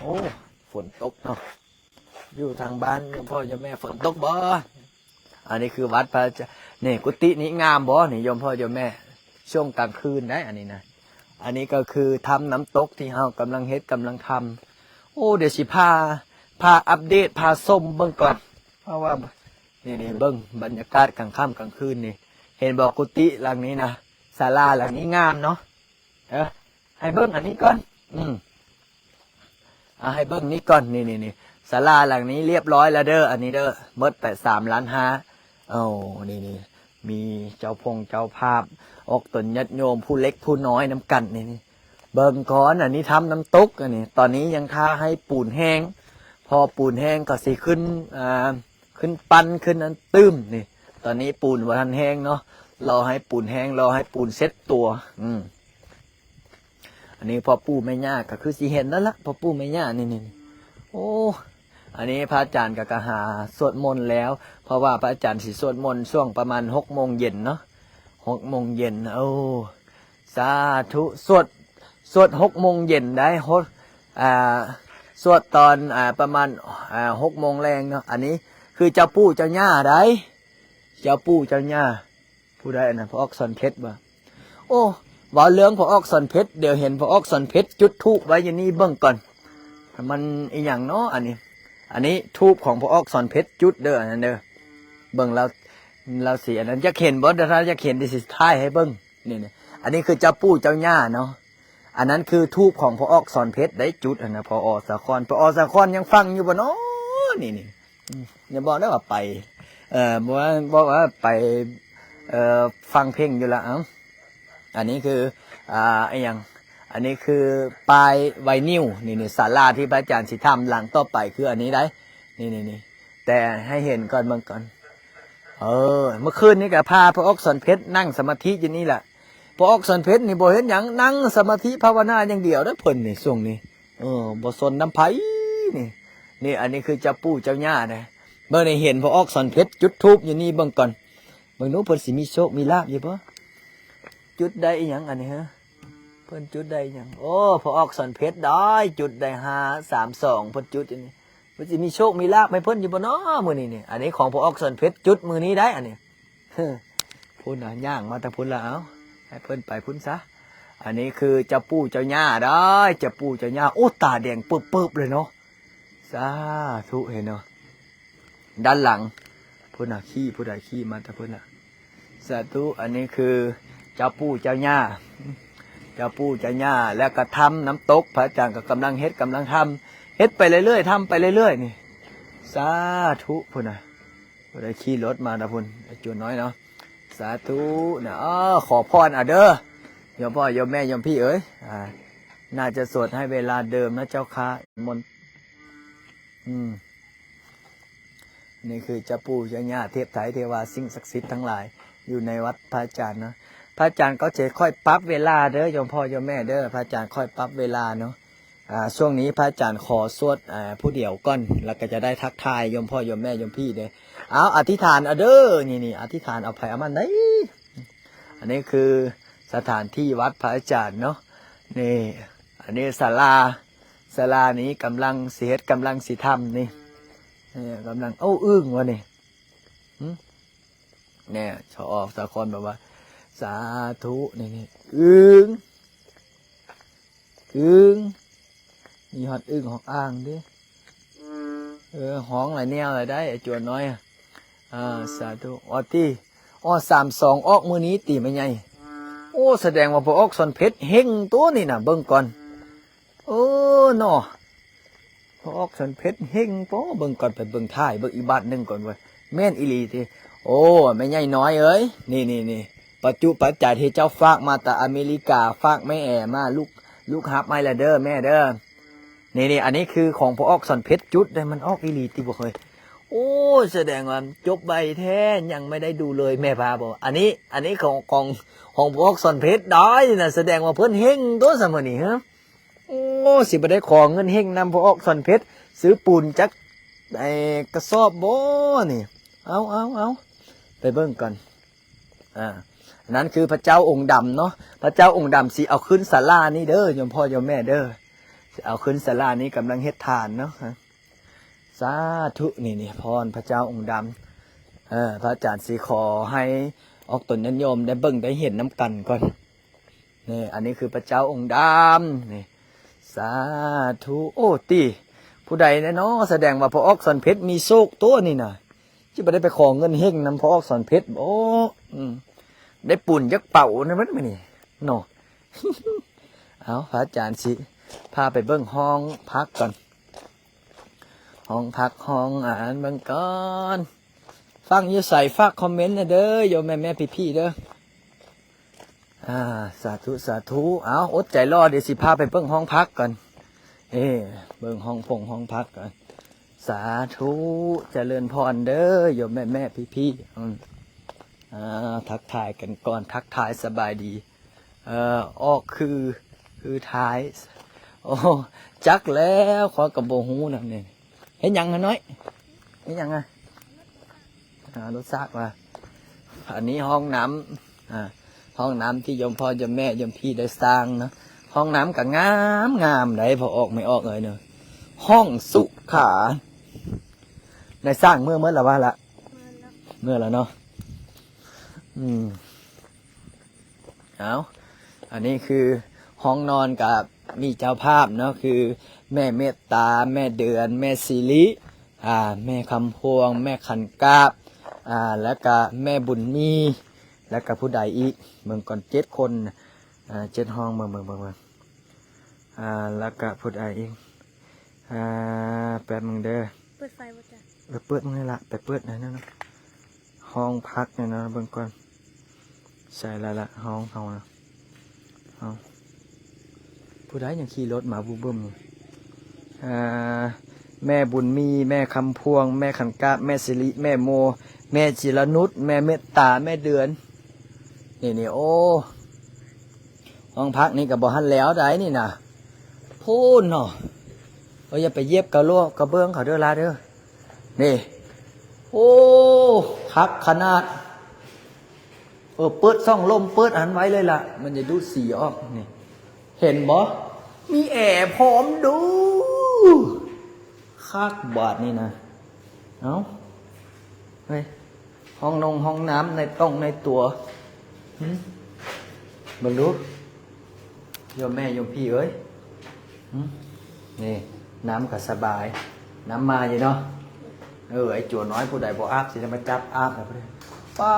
ໂອ້ ຝົນຕົກເນາະ ຢູ່ທາງບ້ານໂຍມພໍ່ໂຍມແມ່ຝົນຕົກບໍ່? ອັນນີ້ຄືວັດພະອາຈານ ນີ້ ກຸຕິນີ້ງາມບໍ່ນີ້ໂຍມພໍ່ໂຍມແມ່? ຊ່ວງກາງຄືນໄດ໋ ອັນນີ້ນະ. ອັນນີ້ກໍຄືຖ້ຳນ້ຳຕົກທີ່ເຮົາກຳລັງເຮັດກຳລັງທຳ. ໂອ້ ດຽວຊິພາ ພາອັບເດດ ພາຊົມເບິ່ງກ່ອນ ເພາະວ່າ ນີ້ໆ ເບິ່ງບັນຍາກາດກາງຄ່ຳກາງຄືນນີ້ ເຫັນບໍ່? ກຸຕິຫຼັງນີ້ນະ ສາລາຫຼັງນີ້ງາມເນາະ. ເອີ ໃຫ້ເບິ່ງອັນນີ້ກ່ອນ ອືມ ເອົາໃຫ້ເບິ່ງນີ້ກ່ອນ ນີ້ໆ ສາລາຫຼັງນີ້ລຽບຮ້ອຍແລ້ວເດີ ອັນນີ້ເດີ ໝົດໄປສາມລ້ານຫ້າ. ໂອ້ ນີ້ໆ ມີເຈົ້າພົງເຈົ້າພາບ ອອກຕົນຍາດໂຍມ ຜູ້ເລັກຜູ້ນ້ອຍນຳກັນ ນີ້ໆ ເບິ່ງກ່ອນ ອັນນີ້ຖ້ຳນ້ຳຕົກ ອັນນີ້ ຕອນນີ້ຍັງຖ້າໃຫ້ປູນແຫ້ງ ພໍປູນແຫ້ງກໍຊິຂຶ້ນ ອ່າ ຂຶ້ນປັ້ນ ຂຶ້ນອັນຕື່ມນີ້. ຕອນນີ້ປູນບໍ່ທັນແຫ້ງເນາະ ລໍໃຫ້ປູນແຫ້ງ ລໍໃຫ້ປູນເຊັດຕົວ. ອືມ ອັນນີ້ພໍ່ປູ່ແມ່ຍ່າກໍຄືຊິເຫັນແລ້ວລະ ພໍ່ປູ່ແມ່ຍ່າ ນີ້ໆ ໂອ້ ອັນນີ້ພະອາຈານກໍ ກໍຫາສວດມົນແລ້ວ ເພາະວ່າພະອາຈານຊິສວດມົນຊ່ວງປະມານຫົກໂມງເຢັນເນາະ ຫົກໂມງເຢັນ. ໂອ້ ສາທຸ ສວດ ສວດຫົກໂມງເຢັນໄດ໋ ຫົກ ອ່າ ສວດຕອນ ອ່າ ປະມານ ອ່າ ຫົກໂມງແລງເນາະ. ອັນນີ້ຄືເຈົ້າປູ່ເຈົ້າຍ່າໄດ໋ ເຈົ້າປູ່ເຈົ້າຍ່າ ຜູ້ໃດອັນນັ້ນ ພໍ່ອອກສອນເພັດບໍ່? ໂອ້ ເວົ້າເລື່ອງພໍ່ອອກສອນເພັດ ດຽວເຫັນພໍ່ອອກສອນເພັດຈຸດທູບໄວ້ຢູ່ນີ້ເບິ່ງກ່ອນ ມັນອີຫຍັງເນາະ ອັນນີ້. ອັນນີ້ທູບຂອງພໍ່ອອກສອນເພັດຈຸດເດີ ອັນນັ້ນເດີ ເບິ່ງລາວ ລາວຊິອັນນັ້ນ ຢາກເຫັນບໍ່? ຖ້າຢາກເຫັນ ດຽວຊິຖ່າຍໃຫ້ເບິ່ງ. ນີ້ໆ ອັນນີ້ຄືເຈົ້າປູ່ເຈົ້າຍ່າເນາະ ອັນນັ້ນຄືທູບຂອງພໍ່ອອກສອນເພັດໄດ້ຈຸດຫັ້ນນະ ພໍ່ອສາຄອນ ພໍ່ອສາຄອນຍັງຟັງຢູ່ບໍ່ເນາະ? ນີ້ໆ ອືມ ຢ່າບອກເດີວ່າໄປ ເອີ ບໍ່ວ່າ ບໍ່ວ່າໄປ ເອີ ຟັງເພງຢູ່ລະ. ເອົ້າ ອັນນີ້ຄື ອ່າ ອີຫຍັງ ອັນນີ້ຄືປ້າຍໄວນິວ ນີ້ໆ ສາລາທີ່ພະອາຈານຊິທຳຫຼັງຕໍ່ໄປຄືອັນນີ້ໄດ໋ ນີ້ໆ ແຕ່ໃຫ້ເຫັນກ່ອນ ເບິ່ງກ່ອນ. ເອີ ເມື່ອຄືນນີ້ກໍພາພໍ່ອອກສອນເພັດນັ່ງສະມາທິຢູ່ນີ້ແຫຼະ. ພໍ່ອອກສອນເພັດນີ້ບໍ່ເຮັດຫຍັງ ນັ່ງສະມາທິພາວະນາຢ່າງດຽວເດີເພິ່ນນີ້ ຊ່ວງນີ້ ເອີ ບໍ່ສົນນຳໃຜນີ້. ນີ້ ອັນນີ້ຄືເຈົ້າປູ່ເຈົ້າຍ່າເດ້. ເບິ່ງນີ້ ເຫັນພໍ່ອອກສອນເພັດຈຸດທູບຢູ່ນີ້ເບິ່ງກ່ອນ ເບິ່ງດູເພິ່ນຊິມີໂຊກມີລາບຢູ່ບໍ່? ຈຸດໄດ້ອີຫຍັງອັນນີ້ ຮະ? ເພິ່ນຈຸດໄດ້ອີຫຍັງ? ໂອ້ ພໍ່ອອກສອນເພັດໄດ້ ຈຸດໄດ້ຫ້າສາມສອງ ເພິ່ນຈຸດຢູ່ນີ້ ເພິ່ນຊິມີໂຊກມີລາບໃຫ້ເພິ່ນຢູ່ບໍ່ເນາະມື້ນີ້ນີ້? ອັນນີ້ຂອງພໍ່ອອກສອນເພັດຈຸດມື້ນີ້ໄດ໋ ອັນນີ້ ພຸ້ນນະ ຍ່າງມາແຕ່ພຸ້ນລະ ເອົາ ໃຫ້ເພິ່ນໄປພຸ້ນຊະ. ອັນນີ້ຄືເຈົ້າປູ່ເຈົ້າຍ່າໄດ໋ ເຈົ້າປູ່ເຈົ້າຍ່າ ໂອ້ ຕາແດງເປີບໆເລີຍເນາະ. ສາທຸ ເຫັນເນາະ ດ້ານຫຼັງພຸ້ນນະ ຂີ່ ຜູ້ໃດຂີ່ມາແຕ່ພຸ້ນນະ. ສາທຸ ອັນນີ້ຄືເຈົ້າປູ່ເຈົ້າຍ່າ ເຈົ້າປູ່ເຈົ້າຍ່າ ແລ້ວກໍຖ້ຳນ້ຳຕົກ ພະອາຈານກໍກຳລັງເຮັດ ກຳລັງທຳ ເຮັດໄປເລື້ອຍໆ ທຳໄປເລື້ອຍໆ ນີ້. ສາທຸ ພຸ້ນນະ ຜູ້ໃດຂີ່ລົດມານະພຸ້ນ ໄອ້ໂຈນນ້ອຍເນາະ. ສາທຸນະ ເອີ ຂໍພອນເອົາເດີ ໂຍມພໍ່ໂຍມແມ່ໂຍມພີ່ເອີຍ ອ່າ ໜ້າຈະສວດໃຫ້ເວລາເດີມນະເຈົ້າຂ້າ ມົນ ອືມ ນີ້ຄືເຈົ້າປູ່ເຈົ້າຍ່າເທບໄທເທວາ ສິ່ງສັກສິດທັງຫຼາຍ ຢູ່ໃນວັດພະອາຈານເນາະ. ພະອາຈານກໍຈະຄ່ອຍປັບເວລາເດີ ໂຍມພໍ່ໂຍມແມ່ເດີ ພະອາຈານຄ່ອຍປັບເວລາເນາະ. ອ່າ ຊ່ວງນີ້ພະອາຈານຂໍສວດ ອ່າ ຜູ້ດຽວກ່ອນ ແລ້ວກໍຈະໄດ້ທັກທາຍໂຍມພໍ່ໂຍມແມ່ໂຍມພີ່ເດ້. ເອົາ ອະທິຖານເອົາເດີ ນີ້ໆ ອະທິຖານເອົາໃຜເອົາມັນໄດ໋. ອັນນີ້ຄືສະຖານທີ່ວັດພະອາຈານເນາະ ນີ້ ອັນນີ້ສາລາ ສາລານີ້ກຳລັງຊິເຮັດ ກຳລັງຊິທຳນີ້ ນີ້ກຳລັງ ໂອ້ ອຶ່ງວະນີ້ ຫຶ ແນ່ ສະອອກສາຄອນແບບວ່າ ສາທຸ ນີ້ໆ ອຶ່ງ ອຶ່ງ ມີຮອດອຶ່ງຮອດອ່າງເດ້. ເອີ ຮ້ອງຫຼາຍແນວຫຼາຍໄດ໋ ໄອ້ຈົວນ້ອຍ. ອ່າ ສາທຸ. ອໍຕິ ອໍ ສາມສອງ ອອກມື້ນີ້ຕິແມ່ໃຫຍ່? ໂອ້ ສະແດງວ່າພໍ່ອອກສອນເພັດເຮັງໂຕນີ້ນະ ເບິ່ງກ່ອນ. ເອີເນາະ ພໍ່ອອກສອນເພັດເຮັງໂຕ. ເບິ່ງກ່ອນ ໄປເບິ່ງ ຖ່າຍເບິ່ງອີກບາດໜຶ່ງກ່ອນເວີຍ. ແມ່ນອີ່ຫຼີຕິ? ໂອ້ ແມ່ໃຫຍ່ນ້ອຍເອີຍ ນີ້ໆໆ ປັດຈຸປັດໄຈທີ່ເຈົ້າຝາກມາແຕ່ອາເມລິກາ ຝາກແມ່ແອມາ ລູກ ລູກຮັບໃຫ້ລະເດີແມ່ເດີ. ນີ້ໆ ອັນນີ້ຄືຂອງພໍ່ອອກສອນເພັດຈຸດໄດ້ ມັນອອກອີ່ຫຼີຕິບໍ່ເຄີຍ? ໂອ້ຍ ສະແດງວ່າຈົບໄວແທ້ ຍັງໄມ່ໄດ້ດູເລີຍ ແມ່ພາບອກ. ອັນນີ້ ອັນນີ້ຂອງ ຂອງ ຂອງພໍ່ອອກສອນເພັດໄດ້ນະ ສະແດງວ່າເພິ່ນເຮັງໂຕຊະມື້ນີ້. ໂອ້ ຊິບໍ່ໄດ້ຂໍເງິນເຮັງນຳພໍ່ອອກສອນເພັດ ຊື້ປູນຈັກ ໄອ້ ກະສອບບໍ່ນີ້? ເອົາ ເອົາ ເອົາ ໄປເບິ່ງກ່ອນ. ອ່າ ນັ້ນຄືພະເຈົ້າອົງດຳເນາະ ພະເຈົ້າອົງດຳຊິເອົາຂຶ້ນສາລານີ້ເດີ ໂຍມພໍ່ໂຍມແມ່ເດີ ຊິເອົາຂຶ້ນສາລານີ້ ກຳລັງເຮັດຖານເນາະ. ສາທຸ ນີ້ໆ ພອນພະເຈົ້າອົງດຳ. ເອີ ພະອາຈານຊິຂໍໃຫ້ອອກຕົນຍາດໂຍມໄດ້ເບິ່ງໄດ້ເຫັນນຳກັນກ່ອນ. ນີ້ ອັນນີ້ຄືພະເຈົ້າອົງດຳນີ້ ສາທຸ. ໂອ້ ຕິ ຜູ້ໃດແດ່ເນາະ? ສະແດງວ່າພໍ່ອອກສອນເພັດມີໂຊກໂຕນີ້ນະ. ຊິບໍ່ໄດ້ໄປຂໍເງິນເຮັງນຳພໍ່ອອກສອນເພັດບໍ? ອືມ ໄດ້ປູນຈັກເປົານຳເບິດມື້ນີ້ເນາະ. ເອົາ ພະອາຈານຊິພາໄປເບິ່ງຫ້ອງພັກກ່ອນ ຫ້ອງພັກ ຫ້ອງອາຫານເບິ່ງກ່ອນ. ຟັງຢູ່ໃສ? ຝາກຄອມເມັນແດ່ເດີ ໂຍມແມ່ໆ ພີ່ໆ ເດີ. ອ່າ ສາທຸ ສາທຸ. ເອົາ ອົດໃຈລໍ ດຽວຊິພາໄປເບິ່ງຫ້ອງພັກກ່ອນ. ເອີ ເບິ່ງຫ້ອງພົງຫ້ອງພັກກ່ອນ. ສາທຸ ຈະເລີນພອນເດີ ໂຍມແມ່ໆ ພີ່ໆ. ອືມ ອ່າ ທັກທາຍກັນກ່ອນ ທັກທາຍສະບາຍດີ. ເອີ ອອກຄື ຄືທ້າຍ. ໂອ້ ຈັກແລ້ວ ຂ້ອຍກໍບໍ່ຮູ້ນຳນີ້. ເຮັດຫຍັງຫະນ້ອຍ? ເຮັດຫຍັງອະ? ຫາລົດຊາກວ່າ. ອັນນີ້ຫ້ອງນ້ຳ ອ່າ ຫ້ອງນ້ຳທີ່ໂຍມພໍ່ໂຍມແມ່ໂຍມພີ່ໄດ້ສ້າງເນາະ. ຫ້ອງນ້ຳກໍງາມໆ ໄດ໋ ພໍ່ອອກແມ່ອອກເອີຍເນາະ. ຫ້ອງສຸຂາ ໄດ້ສ້າງເມື່ອ ເມື່ອລະວ່າລະ? ເມື່ອລະເນາະ. ອືມ ເອົາ ອັນນີ້ຄືຫ້ອງນອນ ກະມີເຈົ້າພາບເນາະ ຄືແມ່ເມດຕາ ແມ່ເດືອນ ແມ່ສິລິ ອ່າ ແມ່ຄຳພວງ ແມ່ຂັນກາບ ອ່າ ແລ້ວກະແມ່ບຸນມີ ແລ້ວກະຜູ້ໃດອີກ? ເບິ່ງກ່ອນ ເຈັດຄົນ ອ່າ ເຈັດຫ້ອງ ເບິ່ງ ເບິ່ງ ເບິ່ງ ເບິ່ງ ອ່າ ແລ້ວກະຜູ້ໃດອີກ? ອ່າ ແປັບໜຶ່ງເດີ ເປີດໄຟບໍ່ຈະ? ເອີ ເປີດມັນນີ້ລະ ໄປເປີດໃນນັ້ນນະ ຫ້ອງພັກນີ້ນະ ເບິ່ງກ່ອນ ໃສ່ລະລະ ຫ້ອງເຮົານະ. ເອົ້າ ຜູ້ໃດຍັງຂີ່ລົດມາບຶ້ມໆ ນີ້? ອ່າ ແມ່ບຸນມີ ແມ່ຄຳພວງ ແມ່ຂັນກາບ ແມ່ສິລິ ແມ່ໂມ ແມ່ຈິລະນຸດ ແມ່ເມດຕາ ແມ່ເດືອນ ນີ້ໆ ໂອ້ ຫ້ອງພັກນີ້ກໍບໍ່ທັນແລ້ວໃດນີ້ນະ ພຸ້ນເນາະ. ເອີ ຢ່າໄປຢຽບກະຫຼວກກະເບື້ອງເຂົາເດີຫຼາເດີ. ນີ້ ໂອ້ ຄັກຂະໜາດ. ເອີ ເປີດຊ່ອງລົມ ເປີດອັນໄວ້ເລີຍລະ ມັນຈະດູດສີອອກ. ນີ້ ເຫັນບໍ່? ມີແອພ້ອມດູ ຄັກບາດນີ້ນະ. ເອົ້າ ເຮີ້ຍ ຫ້ອງນົງຫ້ອງນ້ຳໃນຕ້ອງໃນຕົວ. ຫຶ ເບິ່ງດູ ໂຍມແມ່ໂຍມພີ່ເອີຍ. ຫຶ ນີ້ ນ້ຳກໍສະບາຍ ນ້ຳມາຢູ່ເນາະ. ເອີ ໄອ້ຈົວນ້ອຍຜູ້ໃດບໍ່ອາບ ຊິໄດ້ມາຈັບອາບແລ້ວ. ປາ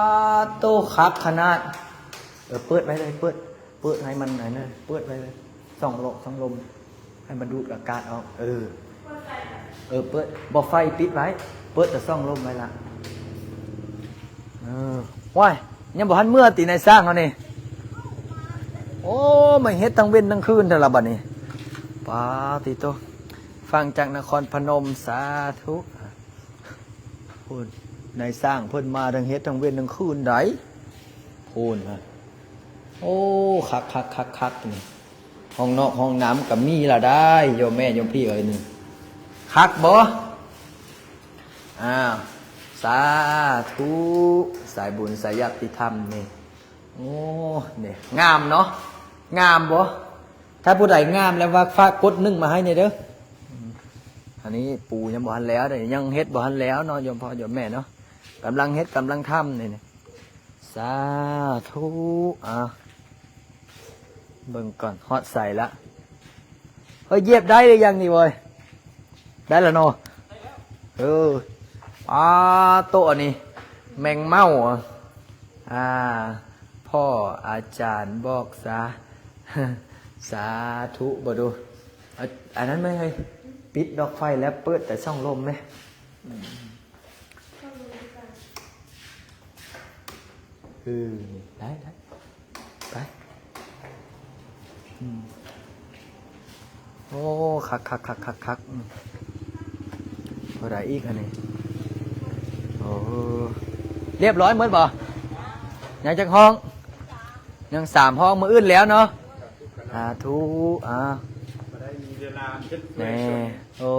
ໂຕ ຄັກຂະໜາດ. ເອີ ເປີດໄວ້ເລີຍ ເປີດ ເປີດໃຫ້ມັນອັນນັ້ນ ເປີດໄວ້ເລີຍ ຊ່ອງໂລະ ຊ່ອງລົມ ໃຫ້ມັນດູດອາກາດອອກ. ເອີ ເອີ ເປີດ ບໍ່ໄຟປິດໄວ້ ເປີດແຕ່ຊ່ອງລົມໄວ້ລະ. ເອີ ວ້າຍ ຍັງບໍ່ທັນເມືອຕິນາຍຊ່າງເຮົານີ້? ໂອ້ ມາເຮັດທັງເວັນທັງຄືນແທ້ລະບັດນີ້. ປາຕິໂຕ ຟັງຈາກນະຄອນພະນົມ ສາທຸ. ພຸ້ນ ນາຍຊ່າງເພິ່ນມາທັງເຮັດທັງເວັນທັງຄືນໃດ໋ ພຸ້ນນະ. ໂອ້ ຄັກໆໆໆ ນີ້ ຫ້ອງນອກຫ້ອງນ້ຳກໍມີລະໄດ໋ ໂຍມແມ່ໂຍມພີ່ເອີຍ. ນີ້ ຄັກບໍ່? ອ້າວ ສາທຸ ສາຍບຸນສາຍຍາດຕິທຳນີ້. ໂອ້ ນີ້ ງາມເນາະ ງາມບໍ່? ຖ້າຜູ້ໃດງາມແລ້ວວ່າຝາກກົດໜຶ່ງມາໃຫ້ແດ່ເດີ. ອັນນີ້ປູຍັງບໍ່ທັນແລ້ວເດ້ ຍັງເຮັດບໍ່ທັນແລ້ວເນາະ ໂຍມພໍ່ໂຍມແມ່ເນາະ. ກຳລັງເຮັດກຳລັງທຳນີ້ ສາທຸ. ອ່າ ເບິ່ງກ່ອນ ຮອດໃສລະ? ເຮີ້ຍ ຢຽບໄດ້ຫຼືຍັງນີ້ເວີຍ? ໄດ້ລະເນາະ. ເອີ ປາໂຕ ອັນນີ້ແມງເມົາ ອ່າ ພໍ່ອາຈານບອກສາ ສາທຸບໍ່ດູ. ອາ ອັນນັ້ນແມ່ເອີຍ ປິດດອກໄຟແລ້ວເປີດແຕ່ຊ່ອງລົມແມ້. ເອີ ໄດ້ ໄດ້ ໄປ. ອືມ ໂອ້ ຄັກໆໆໆໆ ອືມ ເທົ່າໃດອີກອັນນີ້? ໂອ້ ຮຽບຮ້ອຍໝົດບໍ່? ຍັງຈັກຫ້ອງ? ຍັງສາມຫ້ອງ. ມື້ອື່ນແລ້ວເນາະ. ສາທຸ ອ່າ ແນ່ ໂອ້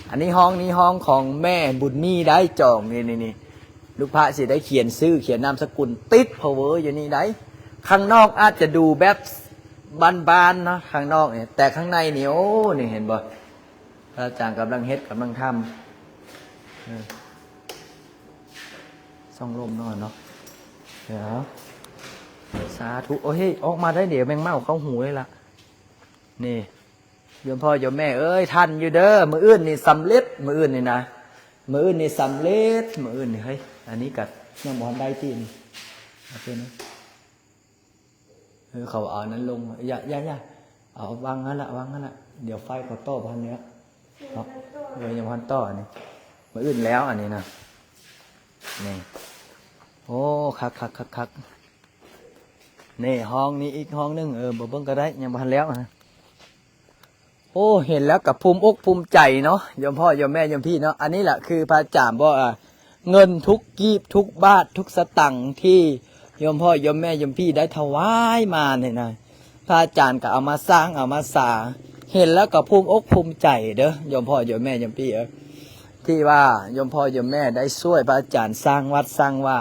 ອັນນີ້ຫ້ອງ ນີ້ຫ້ອງຂອງແມ່ບຸນມີໄດ້ຈອງ ນີ້ໆໆ ລູກພະຊິໄດ້ຂຽນຊື່ ຂຽນນາມສະກຸນ ຕິດພາວເວີຢູ່ນີ້ໄດ໋. ຂ້າງນອກອາດຈະດູແບບບ້ານໆເນາະ ຂ້າງນອກນີ້ ແຕ່ຂ້າງໃນນີ້ ໂອ້ ນີ້ເຫັນບໍ່? ພະອາຈານກຳລັງເຮັດ ກຳລັງທຳ ເອີ ຊ່ອງລົມເນາະ ເນາະ. ເອີ ສາທຸ. ໂອ້ຍ ອອກມາໄດ້ ດຽວແມງເມົາເຂົ້າຫູເລີຍລະ. ນີ້ ໂຍມພໍ່ໂຍມແມ່ເອີຍ ທັນຢູ່ເດີ ມື້ອື່ນນີ້ສຳເລັດ ມື້ອື່ນນີ້ນະ ມື້ອື່ນນີ້ສຳເລັດ ມື້ອື່ນນີ້. ເຮີ້ຍ ອັນນີ້ກະຍັງບໍ່ທັນໄດ້ຕິ ນີ້ ເອົາຕົວນີ້ ເອີ ເຂົາເອົາອັນນັ້ນລົງ. ຢ່າ ຢ່າ ຢ່າ ເອົາວາງຫັ້ນລະ ວາງຫັ້ນລະ ດຽວໄຟເຂົາຕໍ່ບໍ່ທັນແລ້ວເນາະ. ເອີ ຍັງບໍ່ທັນຕໍ່ອັນນີ້ ມື້ອື່ນແລ້ວອັນນີ້ນະ. ນີ້ ໂອ້ ຄັກໆໆໆ ນີ້ ຫ້ອງນີ້ອີກຫ້ອງໜຶ່ງ ເອີ ບໍ່ເບິ່ງກໍໄດ້ ຍັງບໍ່ທັນແລ້ວ. ໂອ້ ເຫັນແລ້ວກໍພູມອົກພູມໃຈເນາະ ໂຍມພໍ່ໂຍມແມ່ໂຍມພີ່ເນາະ. ອັນນີ້ລະຄືພະອາຈານບອກ ເງິນທຸກກີບ ທຸກບາດ ທຸກສະຕັງທີ່ໂຍມພໍ່ໂຍມແມ່ໂຍມພີ່ໄດ້ຖວາຍມານີ້ນະ ພະອາຈານກໍເອົາມາສ້າງ ເອົາມາສາ ເຫັນແລ້ວກໍພູມອົກພູມໃຈເດີ ໂຍມພໍ່ໂຍມແມ່ໂຍມພີ່ເອີຍ ທີ່ວ່າໂຍມພໍ່ໂຍມແມ່ໄດ້ຊ່ວຍພະອາຈານສ້າງວັດສ້າງວາ.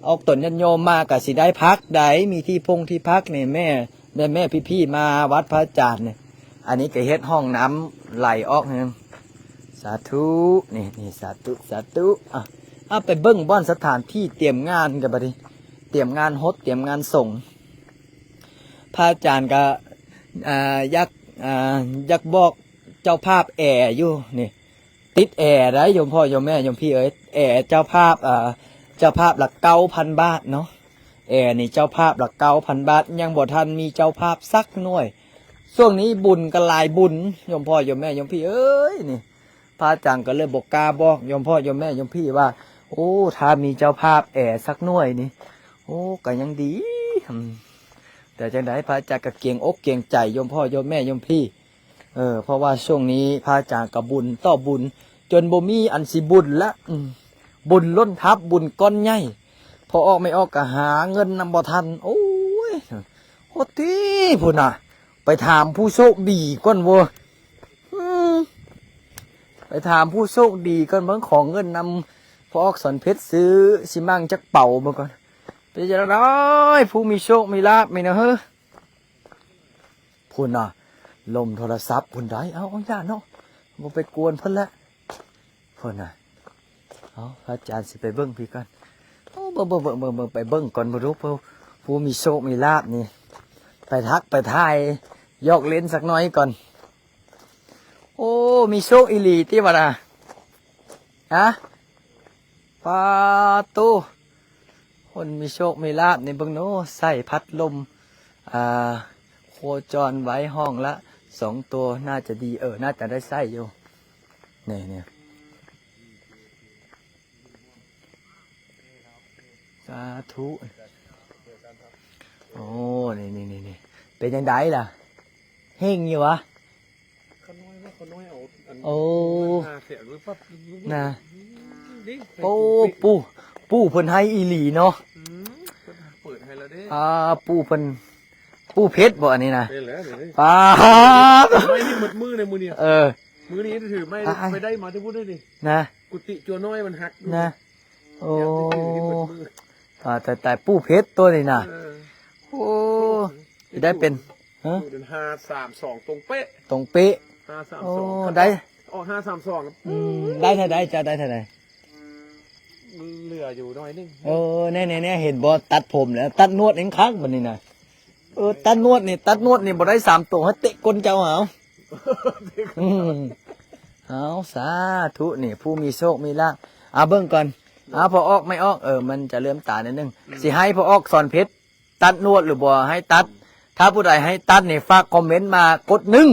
ອອກຕົນຍາດໂຍມມາກໍຊິໄດ້ພັກໄດ໋ ມີທີ່ພົ່ງທີ່ພັກນີ້ ແມ່ ແມ່ໆ ພີ່ໆ ມາວັດພະອາຈານນີ້. ອັນນີ້ກໍເຮັດຫ້ອງນ້ຳໄຫຼອອກ. ສາທຸ ນີ້ ນີ້ ສາທຸ ສາທຸ. ອ່ະ ເອົາໄປເບິ່ງບ່ອນສະຖານທີ່ຕຽມງານກັນບັດນີ້ ຕຽມງານຫົດ ຕຽມງານສົງ. ພະອາຈານກໍ ອ່າ ຢາກ ອ່າ ຢາກບອກເຈົ້າພາບແອຢູ່ນີ້ ຕິດແອໄດ໋ ໂຍມພໍ່ໂຍມແມ່ໂຍມພີ່ເອີຍ. ແອເຈົ້າພາບ ເອີ ເຈົ້າພາບລະເກົ້າພັນບາດເນາະ. ແອນີ້ເຈົ້າພາບລະເກົ້າພັນບາດ ຍັງບໍ່ທັນມີເຈົ້າພາບສັກໜ່ວຍ. ຊ່ວງນີ້ບຸນກໍຫຼາຍບຸນ ໂຍມພໍ່ໂຍມແມ່ໂຍມພີ່ເອີຍ. ນີ້ ພະອາຈານກໍເລີຍບໍ່ກ້າບອກໂຍມພໍ່ໂຍມແມ່ໂຍມພີ່ວ່າ ໂອ້ ຖ້າມີເຈົ້າພາບແອສັກໜ່ວຍນີ້ ໂອ້ ກໍຍັງດີ. ອືມ ແຕ່ຈັ່ງໃດພະອາຈານກໍເກງອົກເກງໃຈໂຍມພໍ່ໂຍມແມ່ໂຍມພີ່ ເອີ ເພາະວ່າຊ່ວງນີ້ພະອາຈານກໍບຸນຕໍ່ບຸນ ຈົນບໍ່ມີອັນຊິບຸນລະ. ອືມ ບຸນລົ້ນທັບ ບຸນກ້ອນໃຫຍ່ ພໍອອກໄມ່ອອກກໍຫາເງິນນຳບໍ່ທັນ. ໂອ້ຍ ໂອຕິ ພຸ້ນນະ ໄປຖາມຜູ້ໂຊກດີກ່ອນເວີ້ຍ. ອືມ ໄປຖາມຜູ້ໂຊກດີກ່ອນເບິ່ງ ຂໍເງິນນຳພໍ່ອອກສອນເພັດຊື້ຊິມັ່ງຈັກເປົາເບິ່ງກ່ອນ. ເປັນຈັ່ງໃດ ຜູ້ມີໂຊກມີລາບມີນະເຮີ້? ພຸ້ນນະ ລົມໂທລະສັບພຸ້ນໃດ໋. ເອົາ ເອົາ ຢ່າເນາະ ບໍ່ໄປກວນເພິ່ນແຫຼະ. ພຸ້ນນະ ເອົາ ພະອາຈານຊິໄປເບິ່ງພີ້ກ່ອນ. ໂອ້ ເບິ່ງ ເບິ່ງ ເບິ່ງ ເບິ່ງ ເບິ່ງ ໄປເບິ່ງກ່ອນບໍ່ຮູ້ ຜູ້ ຜູ້ມີໂຊກມີລາບນີ້ ໄປທັກໄປທາຍຢອກຫຼິ້ນສັກໜ້ອຍກ່ອນ. ໂອ້ ມີໂຊກອີ່ຫຼີຕິວ່ານະ? ຮະ? ປາໂຕ ຄົນມີໂຊກມີລາບນີ້ ເບິ່ງໂນ ໃສ່ພັດລົມ ອ່າ ໂຄຈອນໄວ້ຫ້ອງລະສອງໂຕ ໜ້າຈະດີ ເອີ ໜ້າຈະໄດ້ໃຊ້ຢູ່. ນີ້ ນີ້ ສາທຸ. ໂອ້ ນີ້ ນີ້ ນີ້ ນີ້ ເປັນຈັ່ງໃດລະ? ເຮັງຢູ່ຫວາ? ຂ້ານ້ອຍວ່າ ຂ້ານ້ອຍເອົາອັນ ໂອ້ ຫ້າແສນໄວ້ປັບ ນະ. ນີ້ ໂອ້ ປູ່ ປູ່ເພິ່ນໃຫ້ອີ່ຫຼີເນາະ. ອືມ ເພິ່ນເປີດໃຫ້ແລ້ວເດ້. ອ່າ ປູ່ເພິ່ນ ປູ່ເພັດບໍ່ອັນນີ້ນະ? ແມ່ນແລ້ວນີ້. ປາດ ໄມ້ນີ້ໝົດມື້ໃນມື້ນີ້. ເອີ ມື້ນີ້ຖືໄມ້ ອ່າ ໄປໄດ້ມາແຕ່ພຸ້ນເດ້ນີ້ ນະ. ກຸຕິຈົວນ້ອຍມັນຫັກຢູ່ ນະ. ໂອ້ ຕາຍ ຕາຍ ປູ່ເພັດໂຕນີ້ນະ. ເອີ ໂອ້ ຊິໄດ້ເປັນ ຮະ? ຫ້າສາມສອງ ຕົງເປະ ຕົງເປະ. ຫ້າສາມສອງ ໂອ້ ໄດ້ ອອກ ຫ້າສາມສອງ. ອືມ ໄດ້ເທົ່າໃດ ເຈົ້າໄດ້ເທົ່າໃດ? ເຫຼືອຢູ່ໜ້ອຍໜຶ່ງ. ເອີ ແນ່ໆໆ ເຫັນບໍ່ ຕັດຜົມແລ້ວ ຕັດໜວດແຮ່ງຄັກບັດນີ້ນະ. ເອີ ຕັດໜວດນີ້ ຕັດໜວດນີ້ບໍ່ໄດ້ສາມໂຕ ໃຫ້ເຕະກົ້ນເຈົ້າເອົາ. ອືມ ເອົາ ສາທຸ ນີ້ ຜູ້ມີໂຊກມີລາບ ເອົາເບິ່ງກ່ອນ ເອົາ ພໍ່ອອກ ແມ່ອອກ ເອີ ມັນຈະເຫຼື້ອມຕາໜ້ອຍໜຶ່ງ ອືມ ຊິໃຫ້ພໍ່ອອກສອນເພັດຕັດໜວດ ຫຼືບໍ່ໃຫ້ຕັດ ຖ້າຜູ້ໃດໃຫ້ຕັດນີ້ ຝາກຄອມເມັນມາກົດໜຶ່ງ